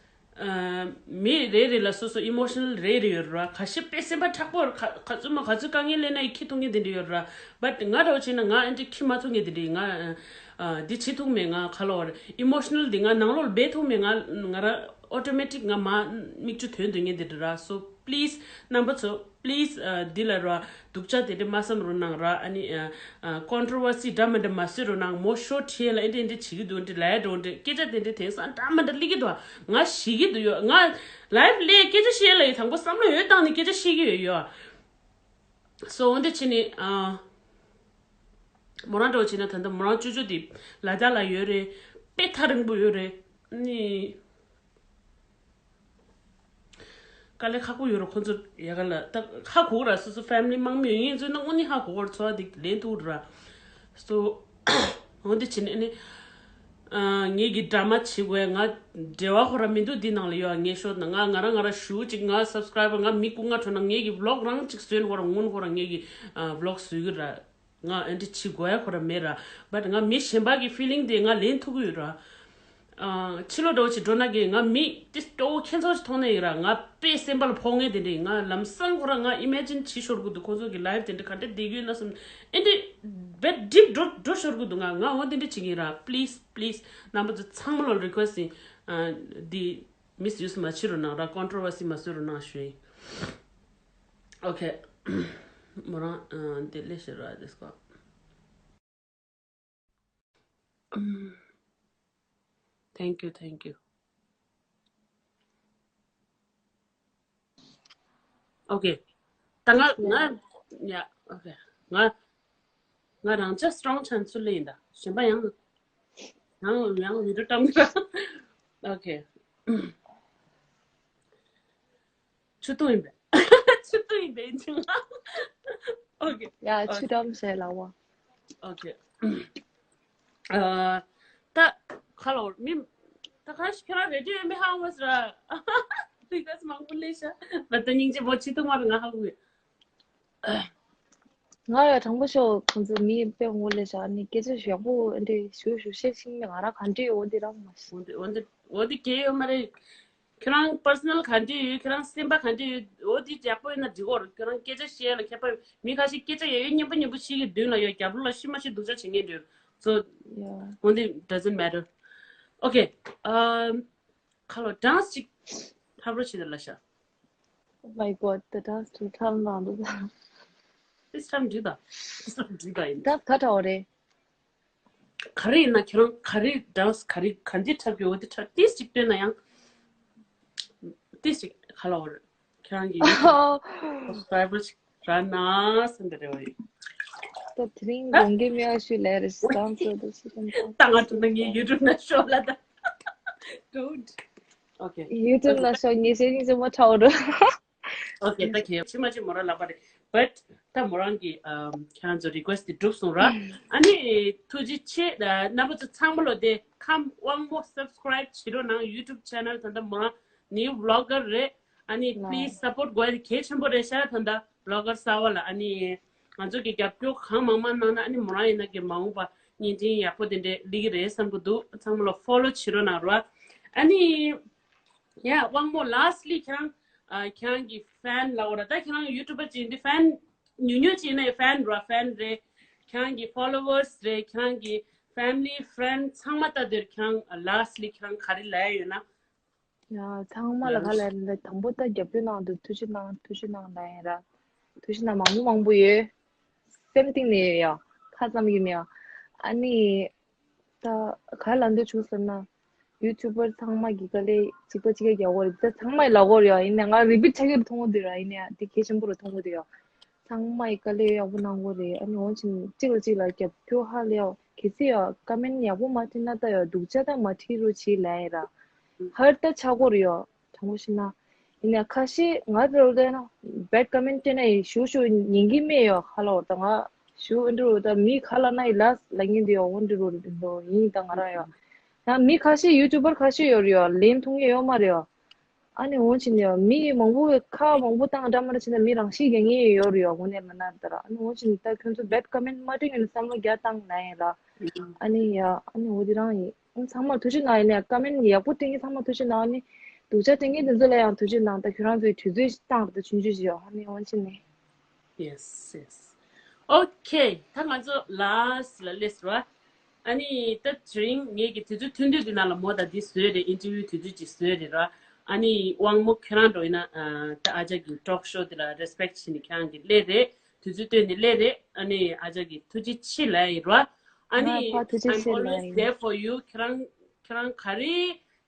མི་རེ་རེ་ལ་སོ་སོ་ཨི་མོ་ཤི་ནལ་རེ་རེ་ཡོད་ར། ཁ་ཤས་དཔེ་སེམས་པ་མཁྲེགས་པོ་ར། ག་ག་ཚོད་མ་ག་ཚོད་དཀའ་ངལ་སླེབས་ན་ཡི་ཁྱི་ཐུག་མཁན་དེ་འདྲ་ཡོད་ར། But ང་འདྲ་བོ་བྱས་ན་ང་ཨེ་འདྲ་ཁྱི་མ་ཐུག་མཁན་དེ་འདྲ་ཡིན། ང་འདི་བྱེད་ཐུག་མེད། ང་ག་ལ་བར་ཨི་མོ་ཤི་ནལ་འདི་ང་ནང་ལོགས་ལ་སྦས་ཐུག་མེད། ང་ང་ར་ཨོ་ཊོ་མེ་ཊིག་ང་མ་མིག་ཆུ་ཐོན་སྡོད་མཁན་དེ་འདྲ་ར། So please རྣམ་པ་ཚོ། Please འདི་ལ་ར་སྡུག་ཅག་དེ་འདྲ་མ་བསམ་རོགས་གནང་ར། ཨ་ནི་ཀོན་ཊོ་ཝར་སི་འདྲ་མི་འདྲ་མ་བཟོས་རོགས་གནང་། མོ་ཤོ་ཁྲིད་ལ་ཨེ་འདྲ་ཨེ་འདྲ་བྱེད་ཀྱི་འདུག་འདི་ལས་འགྲོ་འདི་སྐད་ཆ་དེ་འདྲ་དེང་སང་འདྲ་མི་འདྲ་སླེབས་ཀྱི་འདུག་ང་ཞེད་ཀྱི་འདུག་ཡོད། ང་ལའིབ་སླེབས་སྐད་ཆ་བཤད་ལ་ཡི་དང་པོ་བསམ་བློ་ཡོད་བཏང་ནས་སྐད་ཆ་བཤད་ཀྱི་ཡོད་ཡོད། སོ་འོན་ཏེ་ཕྱིན་ནས་མོ་རང་འདྲ་བོ་བྱས་ན་ད་ལྟ་མོ་རང་ཅོ་ཅོ་དེ་ལ་དྭགས་ལ་ཡོད་རེད། དཔེ་ཐག་རིང་པོ་ཡོད་རེད། ནི། དཀའ་ལས་ཁག་པོ་ཡོད་རེད་ཁོ་ཚོ་ཡ་ག་ལ། ད་ཧ་གོ་གི་ར། སོ་སོ་ཕེ་མི་ལི་དམག་མི་ཡོད་མཁན་ཚོས་ན་དངོས་གནས་ཧ་གོ་གི་ར། ཚོར་བ་འདི་ལེན་ཐུབ་ར། སོ་འོ་འདི་བྱས་ནས་ནི་ངེད་ཀྱི་ཌ་ར་མ་བྱེད་དགོས་ང་འབྲེལ་བ་ཁོ་ར་མི་འདུག་འདི་ནང་ལ་ཡོད། ངས་ཤོད་ན་ང་ང་རང་ང་རང་ཞུ་གཅིག་ང་སབ་སི་ཀ་རའི་བར་ང་མི་དགུ་ལྔ་འཕྲོད་ན་ངེད་ཀྱི་བི་ལོག་རང་གཅིག་བཟོས་ན་ཁོ་ར་སྔོན་ཁོ་ར་ངེད་ཀྱི་བི་ལོག་བཟོས་གི་ར། ང་ཨེ་འདྲ་བྱེད་དགོས་ཡ་ཁོ་ར་མེད་ར། བཊ་ང་མི་གཞན་པ་གི་ཕི་ལིང་དེ་ང་ལེན་ཐུབ་ཀྱི་ཡོད་ར། ཨ། ཕྱི་ལོགས་འདྲ་བོ་ཞིག་འགྲོ་ན་གི་ང་མི་དེ་སྤྲོ་བོ་ཁྱེད་ཚོ་ཞིག་མཐོང་ནས་ཡིན་ར། ང་དཔེ་སེམས་པ་ལ་ཕོག་ངེས་དེ་འདྲ་ཡིན། ང་ལམ་སང་ཁོ་ར་ང་ཨི་མེ་ཇིན་བྱེད་ཤོར་གི་འདུག་ཁོ་ཚོ་གི་ལའིབ་དེ་འདྲ་ག་འདྲ་བསྡད་ཀྱི་ཡོད་ན་བསམ། ཨེ་འདྲ་བེད་ཌིབ་འགྲོ་འགྲོ་ཤོར་གི་འདུག་ང་ང་འོ་དེ་འདྲ་བྱེད་ཀྱི་ཡིན་ར། པི་ལིས་པི་ལིས་རྣམ་པ་ཚོ་ཚང་མ་ལ་རི་ཀུ་ཨེ་སི་ཡིན། ཨ། འདི་མི་སི་ཡུ་སི་མ་བྱེད་རོགས་གནང་ར། ཀོན་ཊོ་ཝར་སི་མ་བཟོས་རོགས་གནང་ཞུ་ཡིན། Okay. མོ་རང་འདི་ལས་ཤེས་ར་དེ་སྐོར། Thank you, thank you. Okay. ད་ང་ང་ཡ། Okay. ང་ང་རང་ཅག་སི་ཊོང་ཆན་སུ་ལེ་ཡིན་ད། གཞན་པ་ཡང་ཡང་ཡང་བི་ཌིའོ་བཏང་གི། Okay. ཆུ་འཐུང་ཡིན་པས། ཆུ་འཐུང་ཡིན་པས་ཅིང་། ཨོ་ཁེ། ཡ་ཆུ་འགྲམ་བྱས་ལ་བ། ཨོ་ཁེ། ཨ། ད་ཁ་ལོ་མི། ད་ཁ་ཤི་ཁྱོད་རང་རེ་ཌི་ཡོད་མི་ཧ་མ་སི་ར། རི་ཀ་སི་མང་པོ་ལས་ཤ། ང་ད་སྙིང་རྗེ་མོ་ཆི་ཐུག་མ་རུ་ང་ཧ་གོ་གི། ང་ཡ་དྲང་པོ་ཤོ་ཁོང་ཚོ་མི་དཔེ་ངོ་ལས་ཤ་ནི་སྐད་ཆ་ཞོག་པོ་འདི་ཞུ་ཞུ་ཤེས་ཤིང་ནི་ང་རང་ག་འདྲི་འོ་འདི་རང་མ་ཤེས། འོ་འདི་འོ་འདི་འོ་འདི་གལ་ཡོད་མ་རེད། ཁྱོད་རང་པར་སོ་ནལ་ག་འདྲི་ཡོད། ཁྱོད་རང་སེམས་པ་ག་འདྲི་ཡོད། འོ་འདི་ཡག་པོ་ཡོད་ན་འགྲིག་གོ་ཁྱོད་རང་སྐད་ཆ་བཤད་ལ་ཁྱད་པར་མི་ཁ་ཤས་སྐད་ཆ་ཡོད་ཡོད་སྙན་པོ་སྙན་པོ་ཤིག་གི་མདུན་ལ་ཡོད་རྒྱབ་ལོགས་ལ་ཤི་མ་ཤི་སྡུག་ཅག་བྱེད་མཁན་འདུག so yeah. འོ་འདི་doesn't matter. Okay. ཨམ། ཁ་ལོ་dance་ཅིག་ཐབས་རོ་བྱེད་དེ་ལ་ཤ། Oh my god, the dance to come on. This time འགྲིག་ད། This time འགྲིག་ད་ཡིན། Dance་ག་འདྲ་བ་རེད། ག་རེ་ཡིན་ན་ཁྱེད་རང་ག་རེ་dance་ག་རེ་ག་འདི་འཁྲབ་ཡོད་འོ་འདི་འཁྲབ་ཏིས་ཅིག་སྟོན་ན་ཡང་། ཏིས་ཅིག་ཁ་ལ་འོར། ཁྱེད་རང་གི་subscriber་ཅིག་རག་ན་བསམ་པའི་རེ་བ་ཡོད། ད་དེ་རིང་ཡོང་གི་མེད་ཨ་ཤུ་ལས་རེད་dance་འོ་འདི་ཅིག་ད་ང་ཚོ་ན་ངའི་YouTube་ན་ཤོག་ལ་ད། Don't. Okay. YouTube་ན་ཤོག་ངེས་ཤེས་ཉིན་ཅི་མ་ཁྲའོ་རུ། Okay, ད་གལ་ཕྱི་མ་ཅི་མོ་རང་ལབ་པ་རེད། But་ད་མོ་རང་གི་ཨམ་ཁྱེད་རང་ཚོ་request་དེ་གྲུབ་སོང་ར། ཨ་ནི་ཐུགས་རྗེ་ཆེ། རྣམ་པ་ཚོ་ཚང་མ་ལོ་དེ་ཁམས་དབང་མོ་subscribe་བྱེད་རོགས་གནང་། YouTube channel་ད་ལྟ་མོ་རང་ནི་vlogger་རེད། ཨ་ནི་please support་དགོས་ཡ་དེ་གལ་ཆེན་པོ་རེད་ཤག་ད་ལྟ་vlogger་གསར་བ་ལ་ཨ་ནི་ང་ཚོ་གི་རྒྱབ་སྐྱོར་གང་མང་མང་གནང་ན་ཨ་ནི་མོ་རང་ཡིན་ན་གི་མ་འོངས་པ་བརྙན་འཕྲིན་ཡག་པོ་དེ་འདྲས་སླེབས་ཀྱི་རེད་བསམ་གི་འདུག་ཚང་མ་ལོ་follow་བྱེད་རོགས་གནང་རོགས། ཨ་ནི། ཡ་དབང་མོ་lastly་ཁྱེད་རང་ཨ་ཁྱེད་རང་གི་fan་ལ་འོ་ར་ད་ཁྱེད་རང་YouTuber་ཅིག་ཡིན་དུས་fan་ཉུང་ཉུང་ཅིག་ཡིན་ན་fan་ར་fan་རེད། ཁྱེད་རང་གི་followers་རེད། ཁྱེད་རང་གི་family friend་ཚང་མ་ལྟ་དུས་ཁྱེད་རང་lastly་ཁྱེད་རང་ག་རེ་ལབ་ཡ་ཡོད་ན། ཡ་ཚང་མ་ལ་ག་ལབ་ཡ་ཡོད་ན་དང་པོ་ད་རྒྱབ་སྐྱོར་གནང་འདུག་ཐུགས་རྗེ་གནང་ཐུགས་རྗེ་གནང་ལབ་ཡ་ཡིན་ར། ཐུགས་རྗེ་གནང་མང་པོ་མང་པོ་ཡོད། སེམས་གཏིང་ནས་ཡོད་ཡ། ཁ་ཙམ་གྱིས་མིན་ཡ། ཨ་ནི། ད་ག་ལ་འདོད་བྱུང་ཟེར་ན། YouTuber་ཚང་མ་གི་དཀའ་ལས་གཅིག་པ་གཅིག་ག་རྒྱག་གོ་རེད། ད་ཚང་མ་ཡི་ལབ་གོ་རེད་ཡ། ཡིན་ནའང་ང་repeat་ཆགས་ཀྱི་རུ་མཐོང་གོ་དུས་ར་ཡིན་ནའང་དེ་གལ་ཆེན་པོ་རུ་མཐོང་གོ་དུས་ཡ། ཚང་མ་ཡི་དཀའ་ལས་ཡག་པོ་གནང་གོ་རེད། ཨ་ནི་འོན་ཀྱང་གཅིག་ལ་གཅིག་ལ་རྒྱབ་སྐྱོར་ཧ་ལས་ཡ། གལ་སྲིད་ཡ་comment་ཡག་པོ་མ་བྲིས་ན་ད་ཡ་སྡུག་ཅག་ད་མ་བྲིས་རོགས་བྱེད་ལབ་ཡ་ར། ཧར་ད་ཆགས་གོ་རེད་ཡ། དྲང་པོ་བཤད་ན། ཡིན་ནའང་ཁ་ཤས་ང་ཚོ་ལ་ན་bad comment་སྤྲད་ན་ཡི་ཞུ་ཞུ་ཉན་གི་མེད་ཡོ་ཁ་ལོ་ད་ང་ཞུ་ཨེ་འདྲ་རུ་ད་མི་ཁ་ལ་ན་ཡི་ལ་ལ་ཉན་དེ་ཡོ་འོ་འདྲ་རུ་རེད་འདུག་ཡིན་ད་ང་རང་ཡོ། ཡང་མི་ཁ་ཤས་YouTuber་ཁ་ཤས་ཡོད་རེད་ཡོ། ལན་ཐུང་ངེ་ཡོད་མ་རེད་ཡོ། ཨ་ནི་འོ་ཅི་ནས་ཡོ་མི་མང་པོ་ཁ་མང་པོ་བཏང་འདྲ་མ་འདྲ་བྱས་ན་མི་རང་ཤི་རྒྱག་ངེ་ཡོད་རེད་ཡོ། དངོས་གནས་ལ་ན་ད་ར་ཨ་ནི་འོ་ཅི་ནས་ད་ཁྱོད་ཚོ་bad comment་མ་སྤྲད་ཡོད་ན་བསམ་བློ་རྒྱག་བཏང་ན་ཡིན་ལ། ཨ་ནི་ཡ་ཨ་ནི་འོ་དེ་རང་ཡིན། ཨང་ཚང་མར་ཐུགས་རྗེ་གནང་། ཡིན་ནའང་ཀ་མེན་ཡག་པོ་སྤྲད་མཁན་ཚང་མར་ཐུགས་རྗེ་གནང་། ཨ་ནི་སྡུག་ཅག་སྤྲད་མཁན་དེ་ཚོ་ལ་ཡང་ཐུགས་རྗེ་གནང་། ད་ཁྱོད་རང་ཚོའི་དུས་ཚོད་བཏང་རེད་ད་ཆུང་ཆུང་ཞིག་ཡོད། ཨ་ནི་འོན་ཆེ་ནས། Yes, yes. Okay. ད་ང་ཚོ་last་ལ་སླེབས་སོང་། ཨ་ནི་ད་དེ་རིང་ངེད་ཀྱི་དུས་ཚོད་ཐུང་ཐུང་འདི་ནང་ལ་མོ་ད་འདི་བཟོས་རེད། interview་དུས་ཚོད་ཅིག་བཟོས་རེད་ར། ཨ་ནི་དབང་མོ་ཁྱོད་རང་འགྲོ་ཡིན་ན་ཨ་ད་ཨ་ཅག་གི་talk show་དེ་ལ་respect་བྱས་ནས་ཁྱོད་རང་གིས་སླེབས་རེད། དུས་ཚོད་བཏོན་ནས་སླེབས་རེད། ཨ་ནི་ཨ་ཅག་གིས་ཐུགས་རྗེ་ཆེ་ལབ་ཡིན་ར། ཨ་ནི་ང་ཕར་ཐུགས་རྗེ་I'm ཆེ་ལབ་always ཡིན། There for you. ཁྱོད་རང་ཁྱོད་རང་ག་རེ་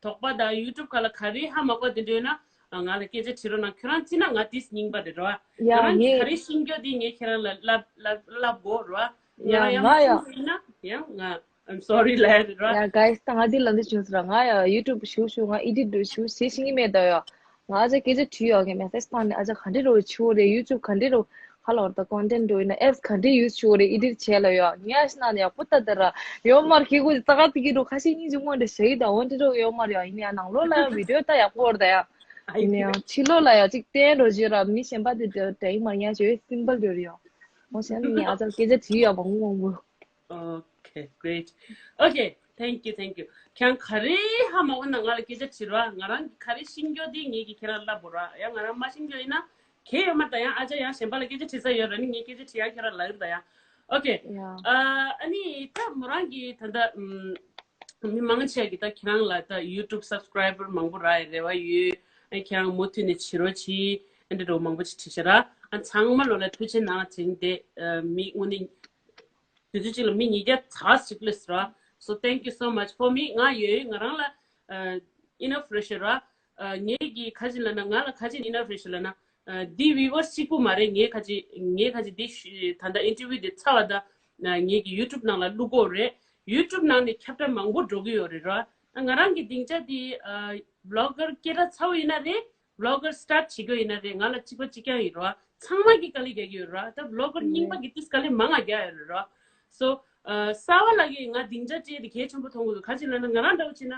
དོགས་པ་དང་YouTube་ཁ་ལ་ག་རེ་ཧ་མ་གོ་དེ་འདྲ་ཡོད་ན་ང་ལ་སྐད་ཆ་དྲི་རོགས་གནང་། ཁྱོད་རང་བརྩིས་ན་ང་ཏིས་རྙིང་པ་རེད་ར། ཡ་ང་རང་གིས་ངས་ག་རེ་ཤེས་རྒྱུ་དེ་ངས་ཁྱེད་རང་ལ་ལབ་ལབ་ལབ་དགོས་ར། ཡ་ཡང་ཡང་ང་ཡ་ཤེས་ཡིན་ན་ཡང་ང་I'm sorry་ལབ་རེད་ར། ཡ་guys་ད་ང་འདི་ལབ་འདི་བྱུང་ཟེར་ར། ང་ཡ་YouTube་ཞུ་ཞུ་ང་edit་འགྲོ་ཞུ་བྱེད་ཤེས་ཀྱི་མེད་ད་ཡ། ང་ཨ་ཅག་སྐད་ཆ་དྲིས་ཡོད་ཀྱི་message་བཏང་ནས་ཨ་ཅག་ག་འདྲས་རོ་ཆུ་རེད། YouTube་ག་འདྲས་རོ་ཁ་ལོར་ད་content་འགྲོ་ཡིན་ན་apps་ག་འདྲས་use་ཆུ་རེད་edit་བྱས་ལ་ཡོད། ངས་ཤི་ན་ནས་ཡག་པོ་ལྟ་ད་ར་ཡོད་མར་ཁེ་གོ་ཙ་ག་ཏི་གི་རོ་ཁ་ཤས་སྙིང་རྗེ་མོ་འདྲ་ཞེ་ཡི་ད་འོན་ཏེ་རོ་ཡོད་མར་ཡོད། ཡིན་ཡང་ནང་ལོགས་ལ་ཡང་video་ལྟ་ཡག་པོ་རེད་ད་ཡ། ཡིན་ཡང་ཕྱི་ལོགས་ལ་ཡང་ཅིག་བསྟན་རོ་བྱེད་ར་མི་གཞན་པ་དེ་འདྲ་ཡིན་མར་ཡང་ཞེ་simple་རེད་ཡོད། འོ་བྱས་ན་ངས་ཨ་ཅག་སྐད་ཆ་དྲིས་ཡོད་མང་པོ་མང་པོ། Okay, great. Okay, thank you, thank you. ཁྱེད་རང་ག་རེ་ཧ་མ་གོ་ན་ང་ལ་སྐད་ཆ་དྲི་རོགས། ང་རང་གི་ག་རེ་ཤེས་རྒྱུ་དེ་ངེད་ཀྱིས་ཁྱེད་རང་ལབ་དགོས་རོགས། ཡང་ང་རང་མ་ཤེས་རྒྱུ་ཡིན་ན་གལ་ཡོད་མ་རེད་ད། ཡང་ཨ་ཅག་ཡང་གཞན་པ་ལ་སྐད་ཆ་དྲི་ས་ཡོད་ར་ནི་ངས་སྐད་ཆ་དྲི་ཡང་ཁྱེད་རང་ལབ་ཡོད་ད་ཡང་། Okay. ཡ། ཨ་ནི་ད་མོ་རང་གི་ད་ལྟ་ཨམ་མི་མང་ཆེ་གི་ད་ཁྱེད་རང་ལ་ད་YouTube subscriber་མང་པོ་རག་ཡ་རེ་བ་ཡོད། ཨ་ཁྱེད་རང་མུ་མཐུད་ནས་བྱེད་རོགས་གྱིས། ཨ་འདྲ་འདྲ་བོ་མང་པོ་ཅིག་བྲིས་ཤག་ར། ཨ་ཚང་མ་ལོ་ལ་ཐུགས་རྗེ་གནང་དྲན་ཏེ་ཨ་མི་དངོས་གནས། དུས་ཚོད་གཅིག་ལ་མི་ཉིས་བརྒྱ་ཙམ་ཞིག་སླེབས་སོང་། So thank you so much for me. ང་ཡོད་ང་རང་ལ་ཨ་enough་རེད་ཤག་ར། ཨ་ངེད་ཀྱི་ཁ་ཅིག་ལབ་ན་ང་ལ་ཁ་ཅིག་enough་རེད་ཤག་ལབ་ན་ཨ་འདི་viewers་གཅིག་པུ་མ་རེད། ངེད་ཁ་ཅིག་ངེད་ཁ་ཅིག་འདི་ད་ལྟ་interview་འདི་ཚར་བ་ད་ངེད་ཀྱི་YouTube་ནང་ལ་བླུག་གོ་རེད། YouTube་ནང་ནས་ཁྱབ་བསྒྲགས་མང་པོ་འགྲོ་གི་ཡོད་རེད་ར། ང་རང་གི་སྡིངས་ཆ་འདི་ཨ་vlogger་སྐད་གྲགས་ཚ་བོ་ཡིན་ན་རེད། vlogger start བྱེད་རྒྱུ་ཡིན་ན་རེད། ང་ལ་གཅིག་པ་གཅིག་རྐྱང་ཡོད་རེད་བ། ཚང་མ་གིས་དཀའ་ལས་རྒྱག་གི་ཡོད་རེད་བ། ད་vlogger་རྙིང་པ་གིས་ཏིས་དཀའ་ལས་མང་ང་རྒྱག་ཡོད་རེད་བ། so གསར་བ་ལ་གིས་ང་སྡིངས་ཆ་སྤྲད་དེ་གལ་ཆེན་པོ་མཐོང་གི་འདུག་ག་ཅི་ལབ་ན་ང་རང་འདྲ་བོ་བྱས་ན།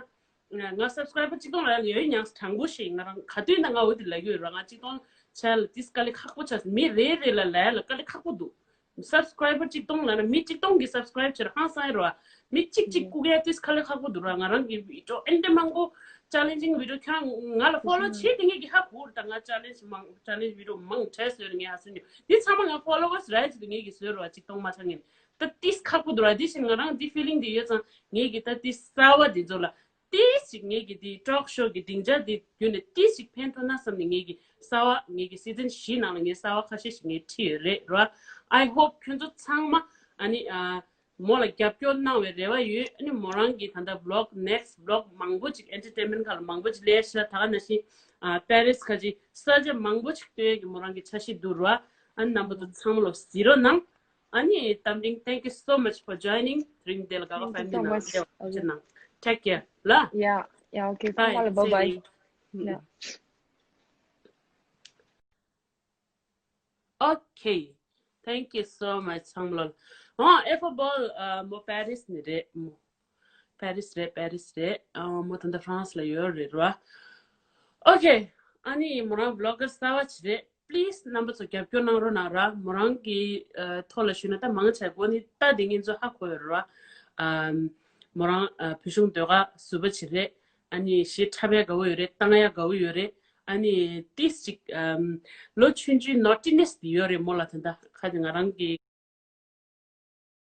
ང་subscriber་གཅིག་སྟོང་ལ་ཡོད་མྱངས་དྲང་པོ་ཞིག་ང་རང་ག་དུས་ན་ང་འོ་དེ་ལབ་ཀྱི་ཡོད་རེད་བ། ང་གཅིག་སྟོང་ཆགས་ལ་ཏིས་དཀའ་ལས་ཁག་པོ་ཆགས། མི་རེ་རེ་ལ་ལབ་ཡ་ལ་དཀའ་ལས་ཁག་པོ་འདུག subscriber་གཅིག་སྟོང་ལབ་ན་མི་གཅིག་སྟོང་གི་subscribe་བྱེད་ཧང་སང་རེད་བ། མི་གཅིག་གཅིག་བཀུག་ཡ་ཏིས་དཀའ་ལས་ཁག་པོ་འདུག་ར། ང་རང་གི་video་ཨེ་འདྲ་མང་པོ་challenging video་ཁྱོད་རང་ང་ལ་follow་བྱེད་དེ་ངས་ཀྱི་ཧ་གོ་ར། ད་ང་challenge་མང་challenge video་མང་གྲས་བཟོས་ངས་ཧ་སུ་ཉོ་འདི་ཚང་མ་ང་followers་ར་ཅིག་ངས་ཀྱི་བཟོས་ར་བ། གཅིག་སྟོང་མ་ཆགས་ངས་ད་ཏིས་ཁག་པོ་འདུག་ར། དེ་བཞིན་ང་རང་འདི་feeling་དེ་ཡོད་ཙང་ངས་ཀྱི་ད་ཏིས་གསར་བ་འདི་ཚོ་ལ། ཏིས་ཅིག་ངེད་ཀྱི་འདི་talk show་གི་སྡིངས་ཆ་འདི་བརྒྱུད་ནས་ཏིས་ཅིག་ཕན་ཐོགས་ན་བསམ་ནས་ངེད་ཀྱི་གསར་བ་ངེད་ཀྱི་season་བཞི་ནང་ལ་ངས་གསར་བ་ཁ་ཤས་ཤིག་ངས་ཁྲིད་ཡོད་རེད་ར། I hope་ཁྱོད་ཚོ་ཚང་མ་ཨ་ནི་ཨ་མོ་ལ་རྒྱབ་སྐྱོར་གནང་བའི་རེ་བ་ཡོད། ཨ་ནི་མོ་རང་གི་ད་ལྟ་vlog next vlog་མང་པོ་ཅིག་entertainment་ཁག་ལ་མང་པོ་ཅིག་ལས་ཤ་ད་ག་ནང་བཞིན་ཨ་Paris་ཁ་ཅིག་ས་ཆ་མང་པོ་ཅིག་སྟོན་ཡས་ཀྱི་མོ་རང་གི་འཆར་གཞི་འདུག་ར། ཨ་ནི་རྣམ་པ་ཚོ་ཚང་མ་ལོ་གཟིགས་རོགས་གནང་། ཨ་ནི་དམ་རིང་thank you so much for joining དེ་རིང་འདི་ལ་དགའ་དགའ་family་ནང་བསྡད་པ་ཅིག་གནང་། Take care་ལ། Yeah, yeah, okay. ཚང་མ་ལ་bye bye. Yeah. Okay. Thank you so much ཚང་མ་ལ། ཨ་F four ball་མོ་Paris་ནས་རེད་མོ། Paris་རེད། Paris་རེད། མོ་ད་ལྟ་France་ལ་ཡོད་རེད་ར། Okay. ཨ་ནི་མོ་རང་vlogger་གསར་བ་ཅིག་རེད། Please་རྣམ་པ་ཚོ་རྒྱབ་སྐྱོར་གནང་རོགས་གནང་ར། མོ་རང་གི་ཐོག་ལ་ཞུས་ན་ད་མང་ཆེ་གོ་ནི་ད་དེ་ངེད་ཚོ་ཧ་གོ་ཡོད་ར། མོ་རང་བོད་གཞུང་ཟློས་གར་ཟུར་པ་ཅིག་རེད། ཨ་ནི་གཞས་འཁྲབ་ཡ་དགའ་བོ་ཡོད་རེད། བཏང་ཡ་དགའ་བོ་ཡོད་རེད། ཨ་ནི་ཏིས་ཅིག་ལོ་ཆུང་ཆུང་naughtiness་དེ་ཡོད་རེད་མོ་ལ། ད་ད་ཁ་ཅིག་ང་རང་གི